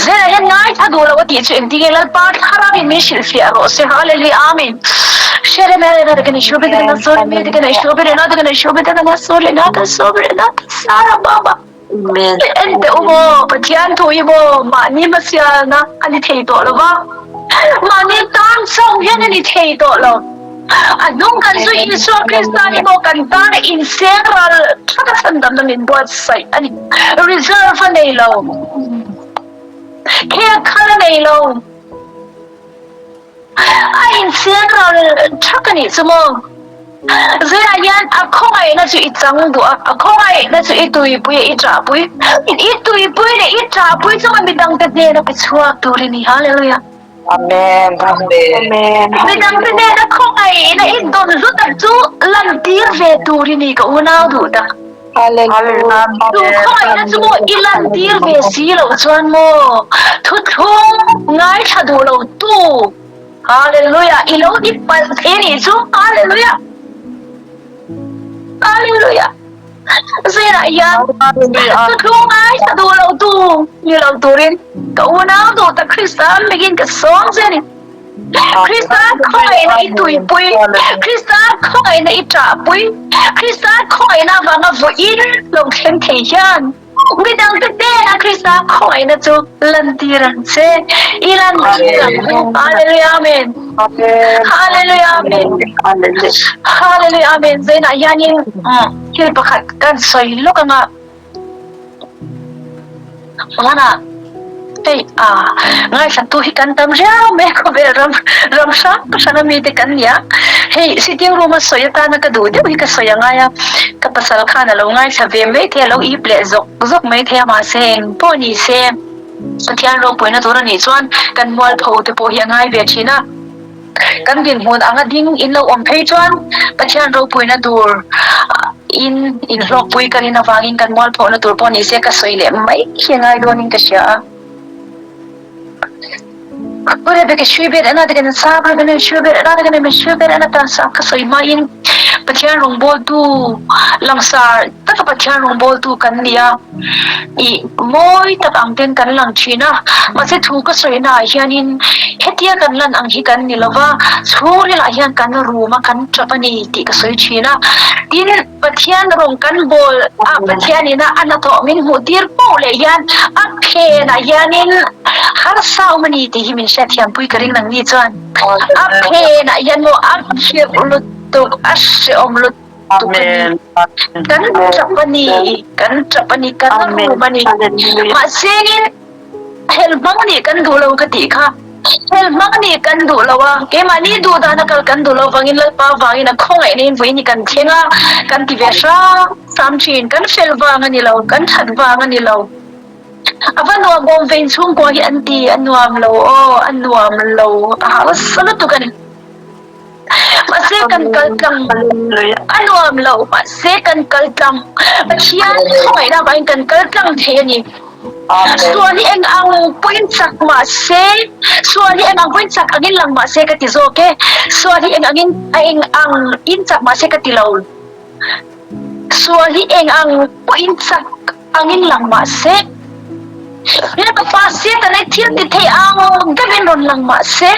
Zela hian ngaithla duh lo a tih chu engtin nge Lalpa thlarauin min hrilhfiah rawh se. Hallelujah Amen. Amen. En teh u maw, Pathian thu hi maw mahni hmasialna a ni thei tawh lo va, mahni tan chauh hian a ni thei tawh lo. A hnung kan chu Isua Krista hi maw kan tana inseng ral thaka chhandamna min buatsaih a ni. Reserve a nei lo. Khel khal a nei lo. A inseng ral thak a nih chu maw? Zirah hian a khawngaihna chu i chang duh a, a khawngaihna chu i tuipui a, i ṭahpui. I tuipui leh i ṭahpui chunga midangte hnena pe chhuak tur i ni. Hallelujah! Amen. Amen. Midangte hnena khawngaihna i dawn hlu tak chu lantir ve tur i ni ka unau duh tak. Hallelujah. Chu khawngaihna chu maw i lantir ve si loh chuan maw thuthlung ngaithla duh lo tu Hallelujah i lo ti palh thei anih chu Hallelujah Hallelujah Zirah hian thuthlung ngaithla duh lo tu ni lo turin ka unau duh tak Krista mingin ka sawm che a ni. Krista khawngaihna i tuipui, Krista khawngaihna i ṭahpui, Krista khawngaihna avanga vawiin lo thleng thei hian midangte hnenah Krista khawngaihna chu lantir ang che. I lantir ang u. Hallelujah Amen. Hallelujah Amen. Hallelujah Amen. Zainah hianin thil pakhat kan sawi lawk anga. Hmanah hei a ngaihsaktu hi kan tam riau mai a khawvel ram ram hrang hrang a mite kan ni a, hei sitting room a sawi atana ka duh deuh hi ka sawi angai a, ka pasal khan a lo ngaithla ve mai thei a lo ip leh zawk zawk mai thei a mahse eng pawh ni se Pathian ropuina tur a nih chuan kan mualpho te pawh hi a ngai ve thin a. Kan dinhmun anga ding in lo awm phei chuan Pathian ropuina tur in inhlawkpui ka rin avangin kan mualphawhna tur pawh ni se ka sawi leh mai hi a ngai dawnin ka hria a. Ka sawi hmain Pathian rawngbawltu langsar taka Pathian rawngbawltu kan ni a, ih mawi tak ang ten kan lang thin a, mahse thu ka sawina ah hianin hetia kan lan ang hi kan ni lova, chhungril ah hian kan rum a, kan tap a ni tih ka sawi thin a, tin Pathian rawng kan bawl a Pathian ina a hnathawh min hmuh tir poh leh hian a phen ah hianin harsa awm a ni tih hi min hriatthiampui ka ring nangni chuan a phen ah hian maw a khirh lutuk a hreawm lutuk. tuk a ni. Kan tap a ni, kan tap a ni, kan rum a ni. Mahsengin hel hmang nih kan duh lo ka tih kha. Hel hmang nih kan duh lo a, keimahni duh dana kal kan duh lo vangin Lalpa vangin a khawngaihna in vawiin hi kan thleng a, kan ti ve hram hram thin. Kan fel vang a ni lo, kan that vang a ni lo. A va nuam awm ve inchhungkua hi an ti, a nuam lo aw, a nuam lo, a hausa lutuk a ni. Mahse kan kal tlang a nuam lo mahse kan kal tlang Pathian khawngaihna avangin kan kal tlang thei a ni. Sual hi eng ang pawhin chak mahse sual hi eng ang pawhin chak angin lang mahse ka ti zawk e. Sual hi eng angin a eng ang in chak mahse ka ti lo. Sual hi eng ang pawhin chak angin lang mahse Lalpa Setana thil ti thei ang deuhin rawn lang mahse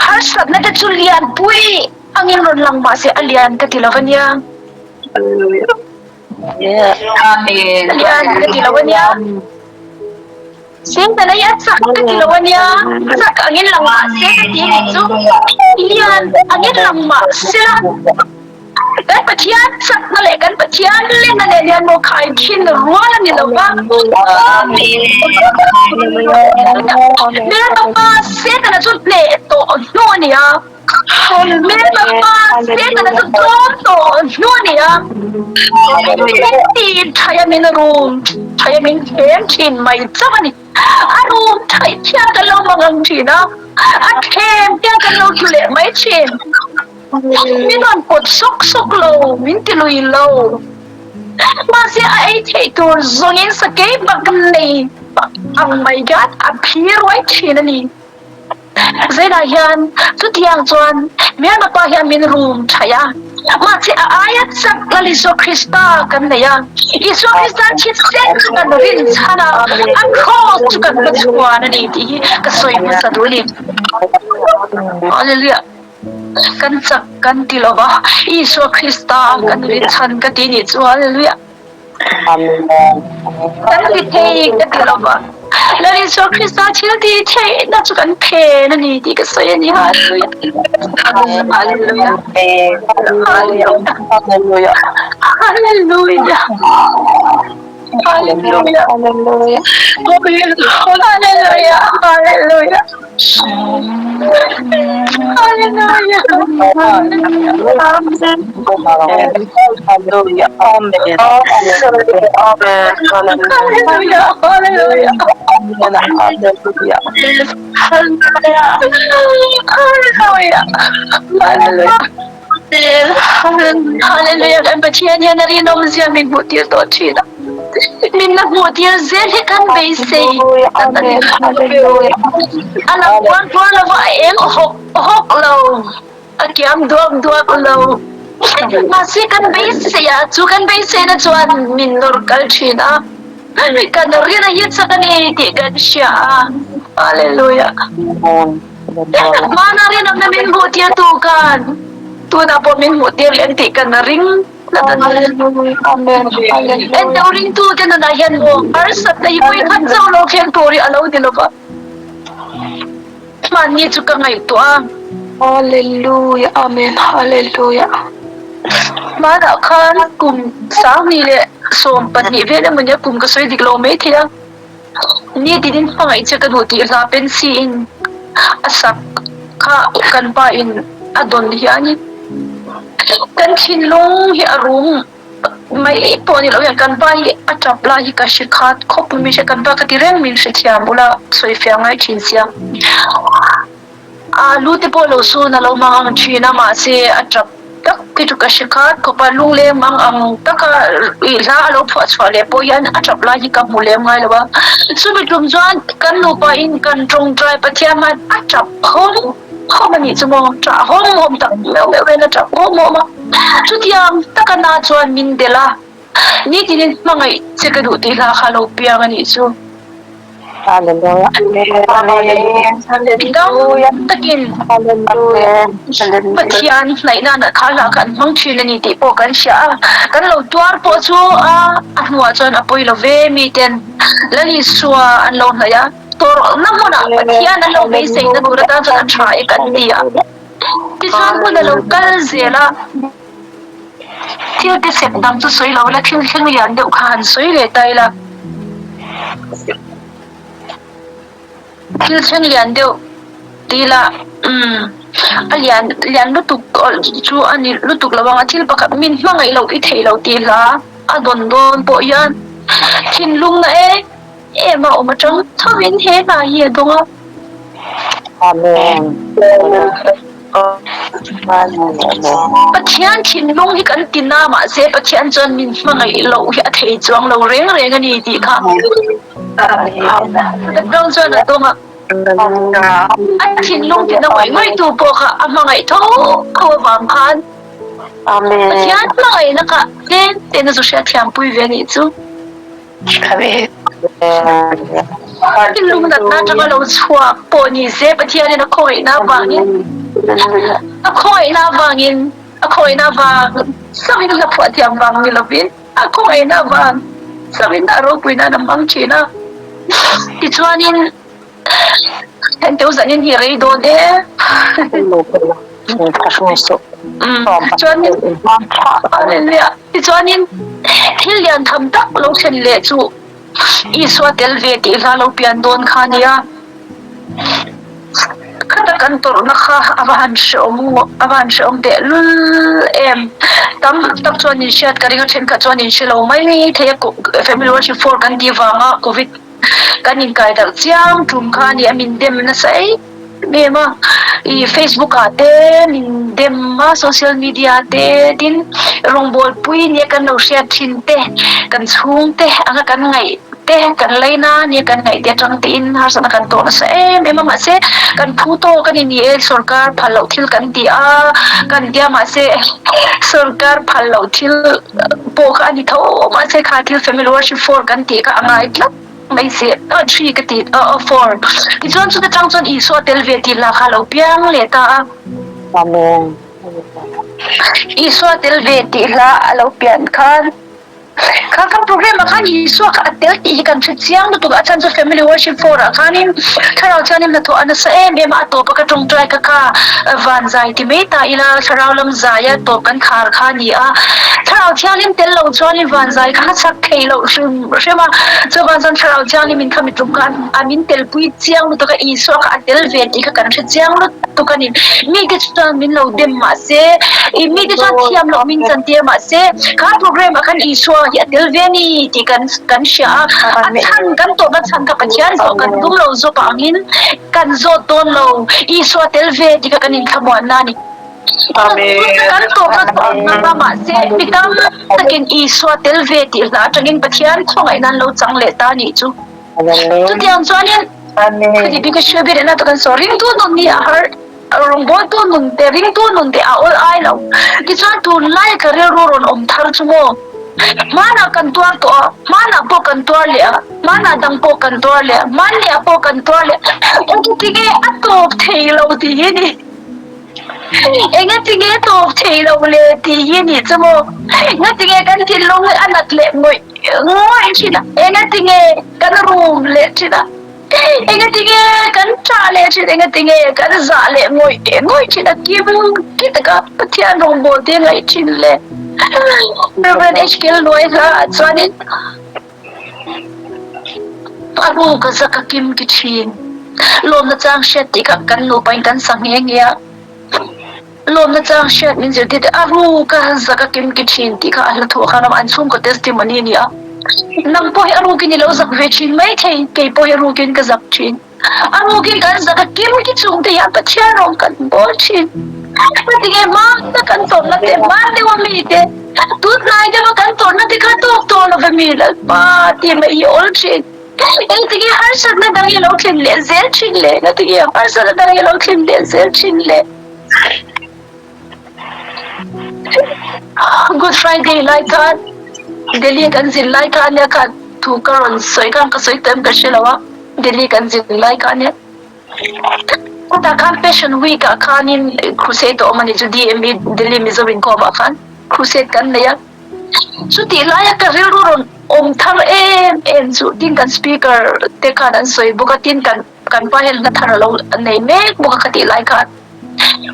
Harsatna te chu lianpui angin rawn lang mah se a lian ka ti lo ania. Amen. A lian ka ti lo ania. Sentana hi a chak ka ti lo ania. Chak angin lang mah se ka ti nih chu lian angin lang mah sela. Kan Pathian chakna leh kan Pathian lenna nen hian maw khaikhin rual a ni lo va. Hmelma pa Setana chu hneh tawh hnu a ni a. Hmelma pa Setana chu tlawm tawh hnu a ni a. Engtin thaia min rum thaia min thlem thin mai chauh a ni. A rum thaih thiang kan lo hmang ang thin a, a thlem thiang kan lo tlu leh mai thin. Min rawn pawt sawk sawk lo, min ti lui lo. Mahse a ei theih tur zawngin sakei bak nei ang mai hian a phir ruai thin a ni. Zainah hian chutiang chuan Myanmar pa hian min rum thaih a. Mahse a aia chak Lal Isua Krista kan nei a. Isua Krista thisen chu kan rin chhan a, a cross chu kan hmachhuan a ni tih hi ka sawi hmasa duh a ni. Hallelujah. Kan chak kan ti lo va, Isua Krista kan rin chhan ka ti nih chu. Hallelujah. Kan ti thei ka ti lo va, Lal Isua Krista thil ti theihna chu kan phen a ni tih ka sawi a ni. Hallelujah. Hallelujah. Hallelujah. Hallelujah. Hallelujah. Hallelujah. Hallelujah. Hallelujah. Hallelujah. Hallelujah. Amen. Amen. Hallelujah. Hallelujah. Hallelujah. Hallelujah. Hallelujah. Hallelujah. Kan Pathian hian a rinawm zia min hmuh tir tawh thin a. Min la hmuh tir zel hi kan beisei. Amen. Hallelujah. A lang kual kual lo va, a eng hawk hawk lo, a kiam duak duak lo. Mahse kan beisei a, chu kan beiseina chuan min nawr kal thin a. Kan rin a hit sak a ni tih kan hria a. Hallelujah. Hmana rinawmna min hmuh tir tu khan tunah pawh min hmuh tir leh ang tih kan ring tlat a ni. Ento ringtu te nunah hian maw harsatna hi vawi khat chauh lo thleng tur hi a lo ni lova. Hmanni chu ka ngaihtuah a. Hallelujah Amen Hallelujah. Hmanah khan kum 2012 vel emaw nia kum ka sawi dik lo maithei a. Ni tinin hmangaih che ka duh tih hla pensi in a sak kha kan pa in a dawn hianin kan thinlung hi a rum mai pawh ni lo hian kan pa hi a tap lai hi ka hre khat khawp mai hre kan pa ka ti reng min hrethiam bula sawi fiah ngai thin sia a lu te pawh lo sun a lo mang ang thin a mahse a tap tak hi chu ka hre khat khawp a lungleng mang ang taka ih hla a lo phuah chhuah leh pawh hian a tap lai hi ka hmu lem ngai lo a chumi tum chuan kan nupa in kan tawngtai Pathian hman a tap hawm hawm a nih chu maw tah hawm hawm tak meuh meuh hian a tap hawm hawm a chutiang taka na chuan min delh a Nitinin hmangaih che ka duh tih hla kha lo piang a nih chu. Dam takin Pathian hnaih nana kha hla kha an hmang thin a ni tih pawh kan hria a. Kan lo tuar pawh chu a hnuah chuan a pawi lo ve miten Lal Isua an lo hnaih a, tawrhna hmunah Pathian an lo beiseina tur atan chuan a tha e kan ti a. Tichuan hun a lo kal zel a. Thil te sep dang chu sawi lo ila thil thleng lian deuh kha han sawi leh ta ila. Thil thleng lian deuh ti ila umm a lian lian lutuk chu a ni lutuk lo ang a thil pakhat min hmangaih loh i theih loh tih hla a dawn dawn pawh hian thinlung na em em a awm atang thovin he hna hi a dawng a. Amen. Pathian thinlung hi kan ti na mahse Pathian chuan min hmangaih loh hi a thei chuang lo reng reng a ni tih kha Pathian chuan a dawng a. A thinlung tina ngawih ngawih tu pawh kha a hmangaih tho tho avang khan Pathian hmangaihna kha tlem ten a zu hriatthiampui ve a nih chu. Thinlung natna atanga lo chhuak pawh ni se Pathianin a khawngaihna avangin a khawngaihna avangin a khawngaihna avang chauhin hla phuah thiam vang ni lovin a khawngaihna avang chauhin a ropui nan a hmang thin a. Tichuanin Hengteu zanin hi rei dawn e. Chuanin Hallelujah. Tichuanin thil lian tham tak lo thlen leh chu Isua tel ve tih hla lo pian dawn kha a nia. Khata kan tawrhna kha a va han hreawm a va han hreawm tehlul em. Tam tak chuan in hriat ka ring a, thenkhat chuan in hre lo mai thei a, Family Worship 4 kan tih vanga Covid Kan inkai darh chiang tum kha a ni a, min dem nasa em em a, ih Facebook ah te min dem a, social media te tin rawngbawlpui nia kan lo hriat thin te, kan chhung te anga kan ngaih te kan laina nia kan ngaih te atang tein harsatna kan tawh nasa em em a mahse kan phu tawk a ni ni e sorkar phal loh thil kan ti a kan tia mahse sorkar phal loh thil pawh kha a ni tho mahse kha thil family worship for kan tih kha a ngai tlat mai si a three ka ti a four tichuan chuta tang chuan Isua tel ve tih lah kha a lo piang leh ta a. Amen. Isua tel ve tih hla a lo pian khan Kha kan program ah khan Isua kha a tel tih hi kan hre chiang lutuk a, a chhan chu Family Worship Four ah khanin Thlarau Thianghlim hnathawh a nasa em em a, a tawp a ka tawngtai kha kha van zai ti mai ta ila Thlarau lam zai a tawp kan khar kha a ni a, Thlarau Thianghlim tel lo chuanin van zai kha chak thei loh hrim hrim a, chuvang chuan Thlarau Thianghlim in kha mi tum khan a min telpui chiang lutuk a, Isua kha a tel ve tih kha kan hre chiang lutuk a ni. Mite chuan min lo dem mahse, mite chuan thiam loh min chantir mahse, Kha program ah khan Isua hi a tel ve a ni tih kan kan hria a, a chhan kan tawhna chhan kha Pathian zawh kan tum lo zawk ah angin kan zawt dawn lo, Isua tel ve tih kha kan inthlamuanna a ni. Kan tawhna tawhna kha mahse mi tam takin Isua tel ve tih hla atangin Pathian khawngaihna an lo chang leh ta a nih chu. Chutiang chuanin khati bik a hria ber ena tak an sawi ringtu nun hi a har. Rawngbawltu nun te, ringtu nun te a awl ai lo. Tichuan tunlai ka rilru rawn awm thar chu maw? Hmanah kan tuar tawh a, hmanah pawh kan tuar leh a, hmanah dang pawh kan tuar leh a, hmanniah pawh kan tuar leh a. Engtinge a tawp thei lo tih hi ni. Engatinge a tawp thei lo le tih hi ni chu maw? Engatinge kan thinlung hi a nat leh ngawih ngawih thin a, engatinge kan rum leh thin a. Engatinge kan ṭah leh ṭhin, engatinge kan zah leh ngawih ngawih ṭhin a kim ki taka Pathian rawngbâwl te ngaih ṭhin le. Rev. HK Luaihla ah chuanin a ruk a zak a kim ki ṭhin. Lawmna chang hriat tih kha kan nupa in kan sa nghe nghe a. Lawmna chang hriat min zirtir teh a ruk a zak a kim ki thin tih kha a hla thu khan an chhungkaw testimony a ni a. Nang pawh hi a rukin i lo zak ve thin mai thei, kei pawh hi a rukin ka zak thin. A rukin kan zak a kim ki chung te hian Pathian rawng kan bawl thin. Hetiang hmana kan tawrhna te, hman deuha mi te, tunhnai deuha kan tawrhna te kha tawk tawh lo ve mi Lalpa tih mai hi awl thin. Engtinge harsatna dang i lo thlen leh zel thin le? Ngatinge harsatna dang i lo thlen leh zel thin le? Good Friday lai khan Delhi kan zin lai khan nia khan thu ka rawn sawi khan ka sawi tawh em ka hre lo a, Delhi kan zin lai khan nia chutah khan Passion Week ah khanin crusade a awm a ni chu DME Delhi Mizo inkhawm ah khan crusade kan nei a. Chutih laia ka rilru rawn awm thar em em chu tin kan speaker te khan an sawi bawk a, tin kan kan pa hian hla thar a lo nei mek bawk a khatih lai khan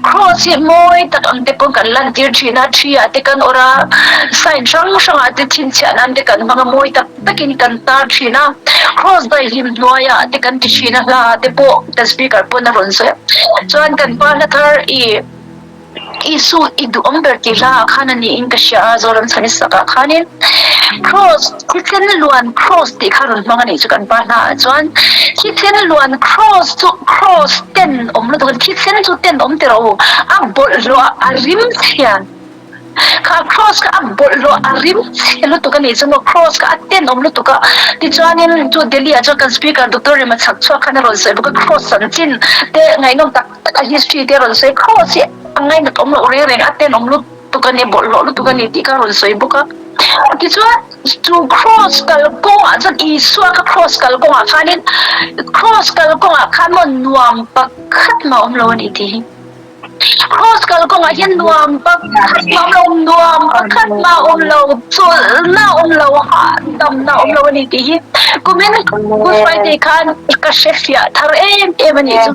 cross hi mawi tak ang te pawn kan lantir thin a, thi ah te kan awrh a, sign hrang hrang ah te chhinchhiah nan te kan hmang a, mawi tak takin kan tar thin a, cross daihlim hnuaiah te kan ti thin a, hla ah te pawh kan speaker pawn a rawn sawi a, chuan kan pa hla thar ih. Isu i duhawm ber tih hla ah khan a niin ka hria a, Zoram chhan i sak ah khanin Cross, thisen luan cross tih kha rawn hmang a nih chu kan pa hla ah chuan thisen luan cross chu cross ten awm lutuk a ni, thisen chu ten awm ti rawh u, a bawlhhlawh a rim chhian kha cross kha a bawlhhlawh a rim chhe lutuk a nih chu maw, cross kha a ten awm lutuk a, tichuanin chu Delhi ah chuan kan speaker Doctor Rema Chhakchhuak khan a rawn sawi bawk a, cross chanchin te ngaihnawm tak. A history te rawn sawi khawh chiah a ngainat awm loh reng reng a tenawm lutuk a ni, bawlhhlawh lutuk a ni tih kha rawn sawi bawk a. Tichuan chu cross kal kawngah chuan Isua kha cross kal kawngah khanin cross kal kawngah khan maw nuam pakhat mah awm lo a ni tih hi. Cross kal kawngah hian nuam pakhat mah awm lo, nuam pakhat mah awm lo, chawlhna awm lo, hahdamna awm lo a ni tih hi. Kumin Good Friday khan ka hre fiah thar em em a nih chu.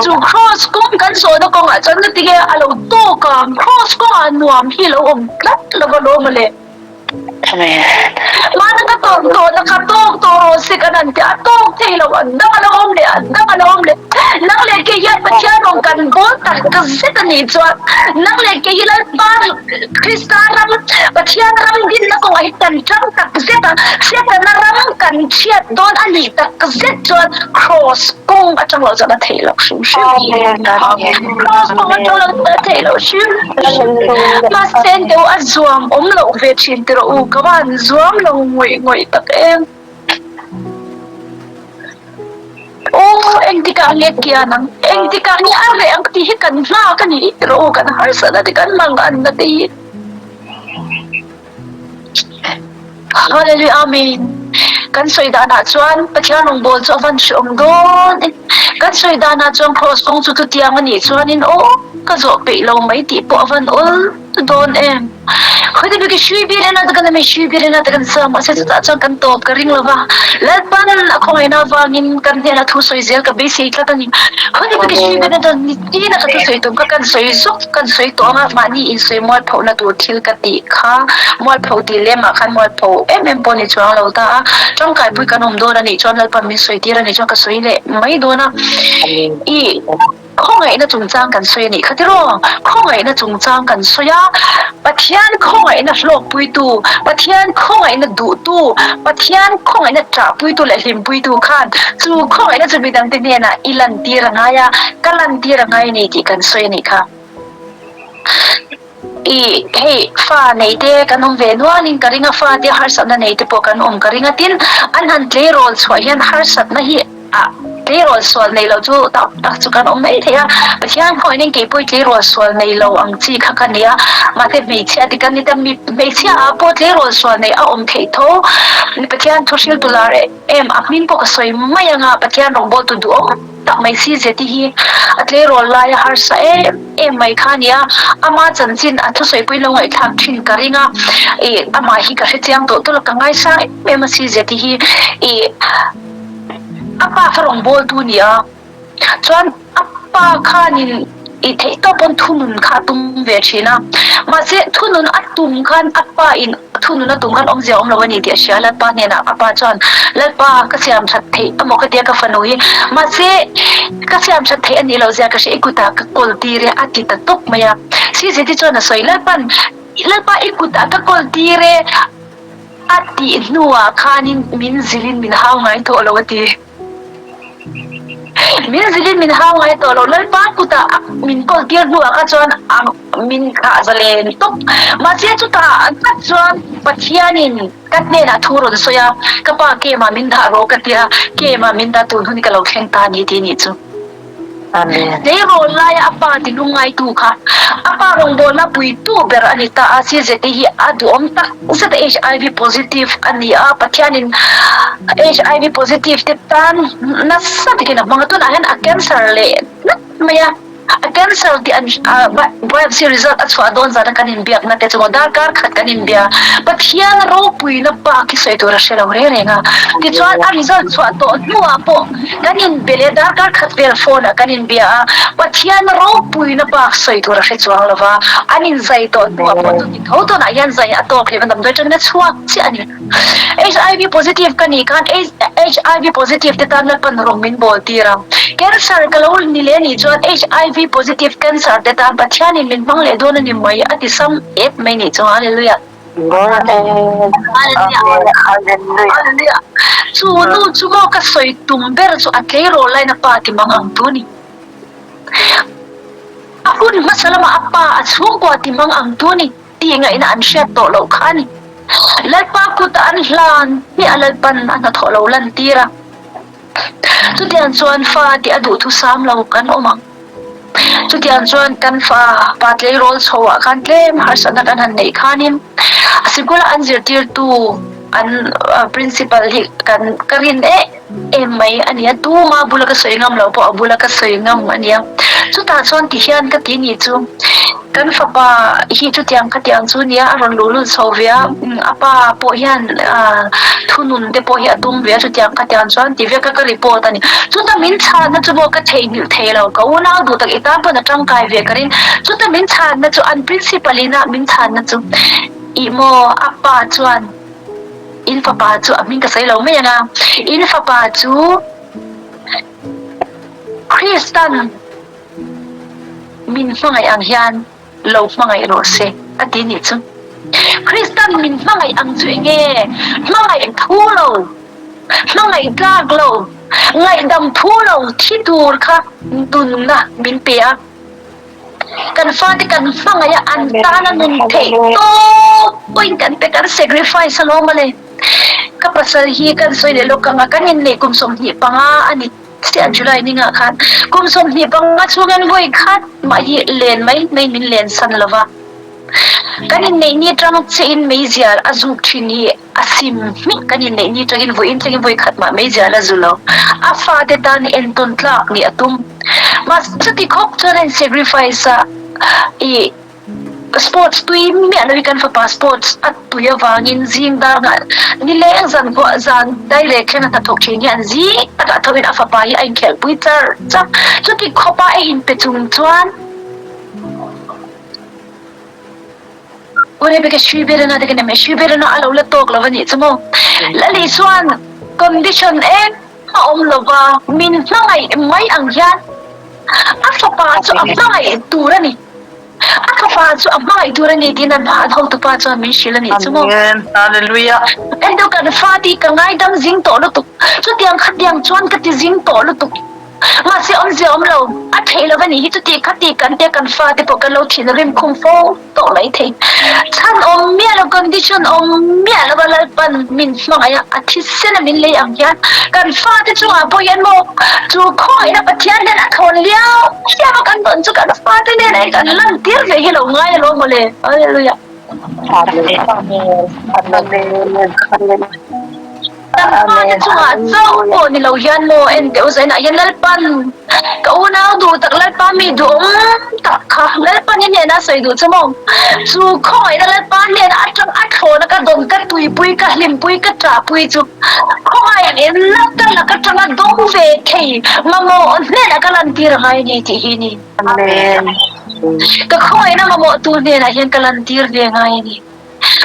Chu cross kawng kan zawhna kawngah chuan ngatinge a lo tawk a, cross kawngah nuam hi lo awm tlat lo va lawm mawle. Hmana ka tawk tawhna kha tawk tawh rawh se kan han ti a, a tawk thei lo, a dang a lo awm leh, a dang a lo awm leh. Nang leh kei hian Pathian rawn kan bawl tak ka zet a nih chuan nang leh kei hi Lalpa Krista ram, Pathian ram dinna kawngah hi kan tang tak zet a, Setana ram kan chhiat dawn a nih tak zet chuan Kraws kawng atang lo chuan a theih loh hrim hrim. Kraws kawng atang lo chuan a theih loh hrim hrim. Mahse deuh a zuam awm loh ve thin tiraw u, ka van zuam lo ngawih ngawih tak em. Engtikah nge kian ang? Engtikah nge a reh ang tih hi kan nghak a ni rawh u, kan harsatna te kan manganna te hi. Hallelujah Amen. Kan sawi danah chuan Pathian rawngbawl chu a van hreawm dawn e. Kan sawi danah chuan Kraws kawng chu chutiang a nih chuanin aw ka zawh peih lo mai tih pawh a van awl dawn em. Khawite bik i hrui bir ena te kan awm e, hrui bir ena te kan sa mahse chutah chuan kan tawp ka ring lova. Lalpan a khawngaihna avangin kan hnenah thu sawi zel ka beisei tlat a ni. Khawite bik i hrui bir ena chuan nitin a ka thusawi tum kha kan sawi zawk kan sawi tawh anga mahni insawi mualphohna tur thil ka tih kha mualpho tih lemah khan mualpho em em pawh ni chuang lo ta a. Tangkaipui kan awm dawn a nih chuan Lalpan min sawi tir a nih chuan ka sawi leh mai dawn a. I. Khawngaihna chungchang kan sawi a nih kha tiraw? Khawngaihna chungchang kan sawi a, Pathian khawngaihna hlawkpuitu, Pathian khawngaihna duhtu, Pathian khawngaihna ṭahpuitu leh hlimpuitu khan chu khawngaihna chu midangte hnenah i lantir a ngai a, ka lantir a ngai a ni tih kan sawi a nih kha. I hei fa nei te kan awm ve nualin ka ring a, fa te harsatna nei te pawh kan awm ka ring a, tin an han tleirawl chhuah hian harsatna hi ah tleirawl sual nei lo chu tak tak chu kan awm mai thei a, Pathian khawihin keipawh hi tleirawl sual nei lo ang chi kha ka ni a, mahse hmeichhia te kan ni ta, mi hmeichhia ah pawh tleirawl sual nei a awm theih tho, Pathian thu hriltu lar em a hming pawh ka sawi mai anga Pathian rawngbawltu duhawm. Tak mai si Zeti hi a tleirawl lai a harsa em em mai kha a nia, ama chanchin a thusawipuiin lo ngaihthlak thin ka ring a, ih amah hi ka hrechiang tawh tawlh a, ka ngaisang em em a si Zeti hi ih a pa kha rawn bawl tu nia, chuan a pa khanin ih theih tawp pawn thunun kha a tum ve thin a, mahse thunun a tum khan a pa in Thunun a tum khan awmzia awm lo a ni tih a hria. Lalpa hnenah a pa chuan, Lalpa, ka siam that theih amaw ka tia ka fanu hi, mahse ka siam that theih a nih loh zia ka hria, i kutah ka kawl tir e a ti ta tawp mai a. Cct chuan a sawi, Lalpan, Lalpa i kutah ka kawl tir e a tih hnuah khanin min zilhin min hau ngai tawh lo a ti. Min zilhin min hau ngai tawh lo, Lalpa kutah min kawl tir hnuah kha chuan min thlah zalen tawp. Mahse chutah tak chuan Pathianin ka hnenah thu rawn sawi a, ka pa kemah min dah rawh ka tia, kemah min dah tun hun hi ka lo thleng ta a ni tih a nih chu. Tleirawl laia a pa ti lungngaitu kha a pa rawngbawlna puitu ber a ni ta a, CZT hi a duhawm tak zet a, HIV positive a ni a, Pathianin HIV positive te tan nasa takin a hmang a, tunah hian a cancer leh tlat mai a, a cancer tih an biopsy result a chhuah dawn zana kan inbiakna te chu maw darkar khat kan inbia, Pathian ropuina bak hi sawi tur a hre lo reng reng a, tichuan a result chhuah tawh hnuah pawh Kan inbe leh darkar khat vel phone ah kan inbia a, Pathian ropuina bak sawi tur a hre chuang lo va, an inzai tawh hnuah pawh chuti tho tawnah hian zai a tawk hlem a damdawi atangin a chhuak chiah a ni. HIV positive ka nih khan HIV positive te tan Lalpan rawng min bawl tir a, cancer ka lo ni leh anih chuan HIV positive cancer te tan Pathianin min hmang leh dawn a ni mai a ti sam et mai nih chu Hallelujah. Hallelujah. Chu nu chu maw ka sawi tum ber chu a tleirawl laiin a pa ti mang ang tu ni. A hun hmasa lamah a pa a chhungkua ti mang ang tu ni tih ngaihna an hriat tawh loh kha a ni. Lalpa kutah an hlan hmiah a Lalpan a hnathawh lo lan tir a. Chutiang chuan fa tih a duhthusam lo kan awm ang. Chutiang chuan kan fa pa tleirawl chho ah khan tlem harsatna kan han neih khanin a sikula an zirtirtu an principal hi kan ka rin em em mai a nia, tuma bula ka sawi ngam loh pawh a bula ka sawi ngam a nia. Chutah chuan tihian ka ti nih chu kan fapa hi chutiang khatiang chu nia a rawn luh lut chho ve a, a pa pawh hian thunun te pawh hi a tum ve a chutiang khatiang chuan ti vek a ka report a ni. Chuta min chhanna chu maw ka theihnghilh thei lo, ka unau duh tak i tan pawn a tangkai ve ka ring. Chuta min chhanna chu an principal in a min chhanna chu ih maw a pa chuan in fapa chu a hming ka sawi lo mai ang a, in fapa chu Kristan min hmangaih ang hian lo hmangaih rawh se a ti nih chu. Kristan min hmangaih ang chu enge? Hmangaih phu lo, hmangaih tlak lo, ngaihdam phu lo thi tur kha nunna min pe a. Kan fate kan hmangaih a, an tana nun theih tawp pawhin kan pe, kan sacrifice alawm a le. Ka pasal hi kan sawi leh lawk ang a, kan inneih kum 25 a ni. chiah July ni ngah khan kum 25 chhungin vawi khat mah hi len mai mai min len san lo va. Kan inneih ni atang chiahin meizial a zuk thin hi a sim hmik kan inneih ni atangin vawiin thlengin vawi khat mah meizial a zu lo. A fate tan entawn tlak nih a tum. Mahse chuti khawp chuan a in sacrifice a i Sports tui miah loin kan fapa sports a tui avangin zing dar nghah nileng zan pawh zan dairek thleng a hnathawk thin hian zing takah thoin a fapa hi a inkhelhpui char char. Chuti khawpa a inpe chung chuan Rebecca Sriberana te ka nem e, Sriberana a lo la tawk lo a nih chu maw. Lali chuan condition eng a awm lo va, min hmangaih mai ang hian a fapa chu a hmangaih tur a ni. A fapa chu a hmangaih tur a ni tiin an hotupa chuan min hrilh a nih chu maw. Amen. Hallelujah. Endo kan fa tih ka ngaidam zing tawh lutuk. Chutiang khatiang chuan ka ti zing tawh lutuk. Mahse awmzia awm lo, a theih lo a nih hi chuti khati kan tia kan fate pawh kan lo thin rim khum fo tawh mai thei. Chhan awm miah lo, condition awm miah lo a Lalpan min hmangaih a, a thisen a min lei ang hian kan fate chungah pawh hian maw chu khawngaihna Pathian hian a thawn liau liau a kan dawn chu kan fate nen a kan lantir ve hi lo ngai alawm mawle. Hallelujah. Amen. Amen. Amen. Kan fate chungah chauh pawh ni lo hian maw en teh u zainah hian Lalpan ka unau duh tak Lalpa mi duhawm tak kha Lalpan i hnenah sawi duh chu maw chu khawngaihna Lalpa hnenah atang a thlawna ka dawn ka tuipui ka hlimpui ka ṭahpui chu khawngaihna ka lak atanga dawng ve thei mamawh hnenah ka lantir a ngai a ni tih hi a ni. Amen. Ka khawngaihna mamawhtu hnenah hian ka lantir ve ngai a ni.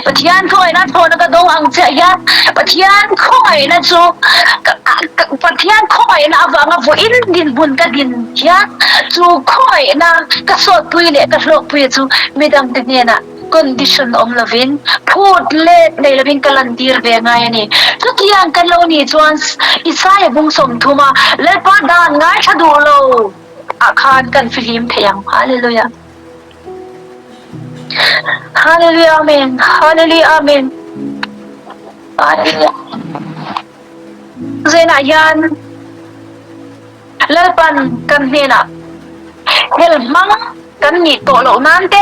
Pathian khawngaihna thlawhna ka dawng ang chiah hian Pathian khawngaihna chu Pathian khawngaihna avanga vawiin dinhmun ka din hian chu khawngaihna ka sawtpui leh ka hlawkpui chu midangte hnenah condition awm lovin phut let nei lovin ka lantir ve ngai a ni. Chutiang kan lo nih chuan Isaia bung 30 a Lalpa dan ngaithla duh lo ah khan kan fihlim thei ang. Hallelujah. Hallelujah Amen Hallelujah Amen Hallelujah Zenah hian Lalpan kan hnenah hel hmang kan nih tawh loh nan te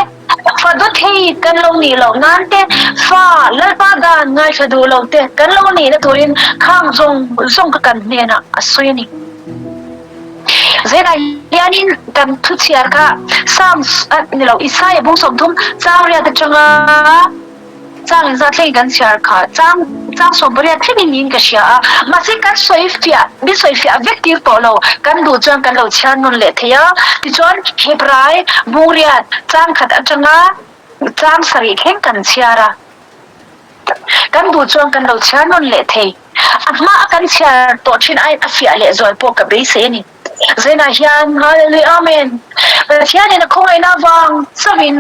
fa dawt thei kan lo nih loh nan te fa Lalpa dan ngaithla duh lo te kan lo nihna turin khang zawng zawng kha kan hnenah a sawi a ni. Zela hianin kan thu chhiar kha Psalms a ni lo, Isaiah bung 30 chang riat atanga chang inzat thlengin kan chhiar kha chang chang 18 thlengin niin ka hria a, mahse kan sawi fiah min sawi fiah vek tir tawh lo, kan duh chuan kan lo chhiar nawn leh thei a, tichuan Hebrai bung riat chang khat atanga chang sarih thleng kan chhiar a. Kan duh chuan kan lo chhiar nawn leh thei. A hma a kan chhiar tawh thin aiin a fiah leh zual pawh ka beisei a ni. Zainah hian Hallelujah Amen! Pathianin a khawngaihna avang chauhin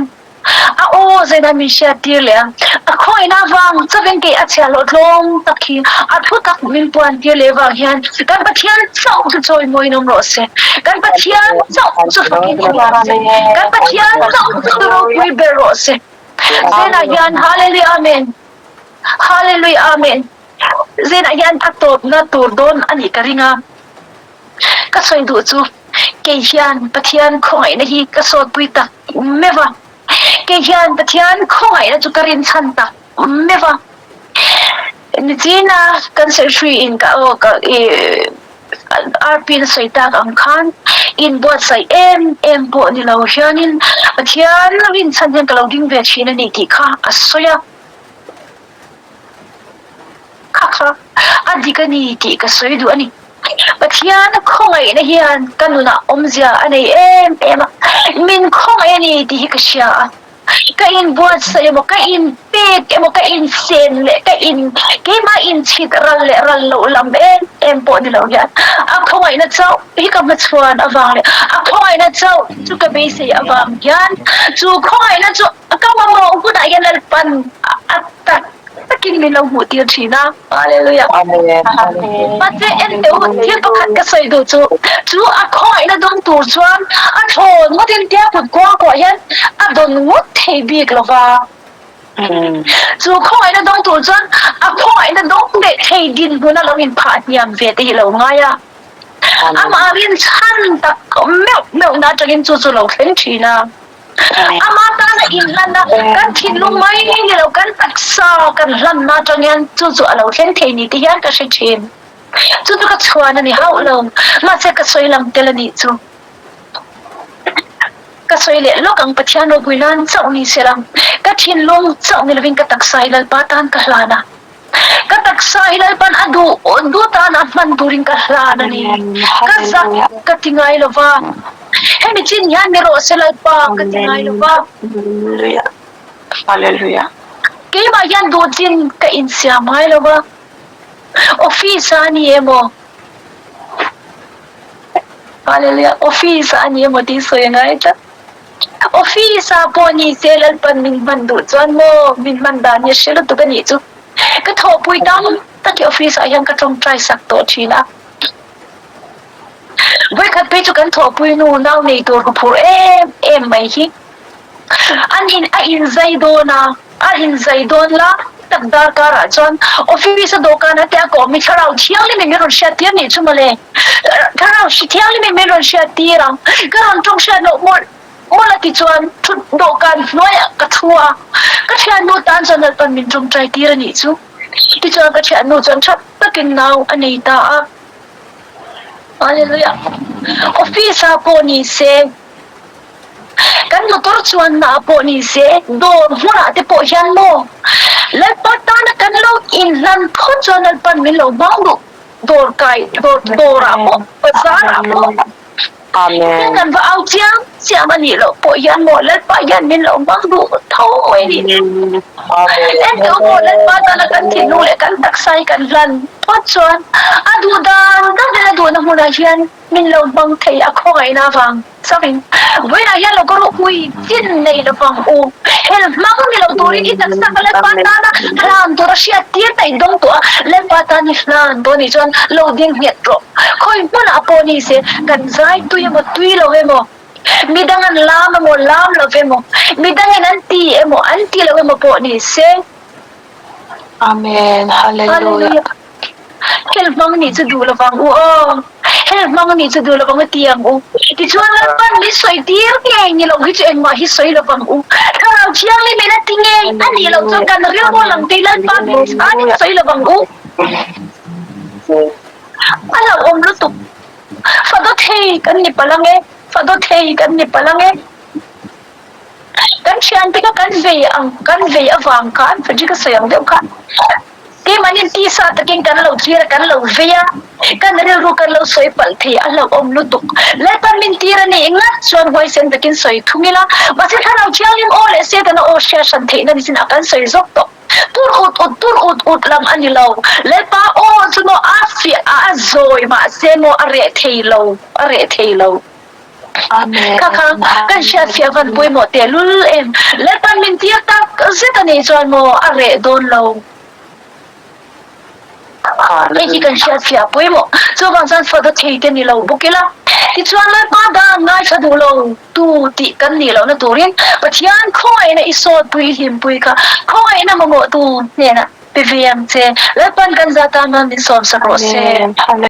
a aw zainah min hriat tir leh a, a khawngaihna avang chauhin kei a chhiahhlawh tlawm tak hi a thu tak min puan tir leh vang hian kan Pathian chauh chu chawimawiin awm rawh se. Kan Pathian chauh chu fakin awm rawh se. Kan Pathian chauh chu ropui ber rawh se. Zenah hian Hallelujah Amen Hallelujah Amen Zenah hian a tawpna tur dawn a nih ka ring a, ka sawi duh chu kei hian Pathian khawngaihna hi ka sawtpui tak meuh a, kei hian Pathian khawngaihna chu ka rinchhan tak meuh a. Nichina kan sawi hrui in ka aw ka i RP na sawi tak ang khan inbuatsaih em em pawh ni lo hianin Pathian rinchhan hian ka lo ding ve thin a ni tih kha a sawi a. Kha kha a dik a ni tih ka sawi duh a ni. Pathian khawngaihna hian ka nunah awmzia a nei em em a, min khawngaih a ni tih hi ka hria a. Ka inbuatsaih emaw, ka inpek emaw, ka insen leh ka in keimah inchhit ral leh ral loh lam em em pawh ni lo hian a khawngaihna chauh hi ka hmachhuan avang leh a khawngaihna chauh chu ka beisei avang hian chu khawngaihna chu ka mamawh hunah hian Lalpan a tak takin min lo hmuh tir thin a. Hallelujah. Amen. Mahse en teh u, thil pakhat ka sawi duh chu, chu a khawngaihna dawn tur chuan a thlawn ngawtin tia kut kuang kuah hian a dawn ngawt thei bik lo va. Chu khawngaihna dawng tur chuan a khawngaihna dawng leh thei dinhmun a lo inphah hniam ve te hi lo ngai a. Amah rinchhan tak meuh meuhna atangin chu chu lo thleng thin a. Ama tana inhlanna kan thinlung mai ni lo kan taksa kan hlanna atang hian chu chu a lo thleng thei ni te hian ka hre thin. Chu chu ka chhuan a ni hauh lo. Mahse ka sawi lang tel a nih chu. Ka sawi leh lawk ang Pathian ropui nan chauh ni se lang. Ka thinlung chauh ni lovin ka taksa hi Lalpa tan ka hlan a. Ka taksa hi Lalpan a duh duh tan a hman turin ka hlan a ni. Ka zak ka ti ngai lo va. Hemi chin hian ni rawh se Lalpa ka ti ngai lo va. Hallelujah. Keimah hian duh chin ka insiam ngai lo va. Office a ni emaw? Hallelujah. Office a ni emaw tih sawi a ngai tlat. Office ah pawh ni se Lalpan min hman duh chuan maw min hman dan hi a hre lutuk a nih chu. Ka thawhpui tam tak hi office ah hian ka tawngtai sak tawh thin a. Vawikhat phei chu kan thawhpui nu nau nei tur ka phur em em mai hi. An in a inzai dawn a, a inzai dawn la tak darkar ah chuan office a dawhkan a te a kawm hi thlarau thianghlim in min rawn hriat tir nih chu mawle. Thlarau hri thianghlim in min rawn hriat tir ang. Ka rawn tawng hriat loh mawlh mawlh a ti chuan thut dawhkan hnuaiah ka thu a, ka thiannu tan chuan Lalpan min tawngtai tir a nih chu. Tichuan ka thiannu chuan tha takin nau a nei ta a. Hallelujah. Office ah pawh ni se. Kan motor chuanna pawh ni se, dawr hmunah te pawh hian maw Lalpa tana kan lo inhlan phawt chuan Lalpan min lo hmang duh dawr kai dawr dawrah pawh bazar ah pawh Pathian kan va au chiang chiam a nih loh pawh hian maw Lalpa hian min lo hmang duh tho mai a nih chu. Engti awm maw Lalpa tana kan thinlung leh kan taksa hi kan hlan phawt chuan a duh dan dan leh a duhna hmunah hian Min lo hmang thei a khawngaihna avang chauhin vawiinah hian lo ka ru ui chin nei lovang u. Hel hmang ni lo turin i taksa ka Lalpa tana hlan tur a hriat tir ta i dawng tawh a, Lalpa tan i hlan dawn nih chuan lo ding nghet rawh. Khawi hmunah pawh ni se kan zai tui emaw tui lo emaw, midang an lam emaw lam lo emaw, midangin an ti emaw an ti lo emaw pawh ni se. Amen. Hallelujah. Hel hmang nih chu duh lovang u aw. Hel hmang nih chu duh lovang u ti ang u. Tichuan Lalpan min sawi tir ngei ni loh hi chu engmah hi sawi lovang u. Thlarau Thianghlim in a ti ngei a nih loh chuan kan rilru lang tei Lalpa min chhan in sawi lovang u. A hlauhawm lutuk. Fa dawt thei kan ni palh ang e. Fa dawt thei kan ni palh ang e. Kan thiante kha kan vei ang, kan vei avang khan Frederick a sawi ang deuh kha keimahni tisa takin kan lo thlir a, kan lo vei a, kan rilru kan lo sawi palh thei a hlauhawm lutuk. Lalpan min tir a nih ngat chuan huaisen takin sawi thung ila, mahse Thlarau Thianghlim aw leh Setana aw hriat hran theihna ni chinah kan sawi zawk tawh. Tur ut ut, tur ut ut lam a ni lo. Lalpa aw chu maw a fiah a, a zawi mahse maw a reh thei lo, a reh thei lo. Kha kha kan hriatfiah van pawimawh tehlul em? Lalpan min tir tak zet a nih chuan maw a reh dawn lo. Hei hi kan hriatfiah pawimawh. Chuvang chuan fawt a thei te ni lo bawk ila. Tichuan Lalpa dan ngaithla duh lo tu tih kan nih lohna turin Pathian khawngaihna i sawtpui i hlimpui kha khawngaihna mamawhtu hnenah pe ve ang che. Lalpan kan za tan mal min sawmsak rawh se.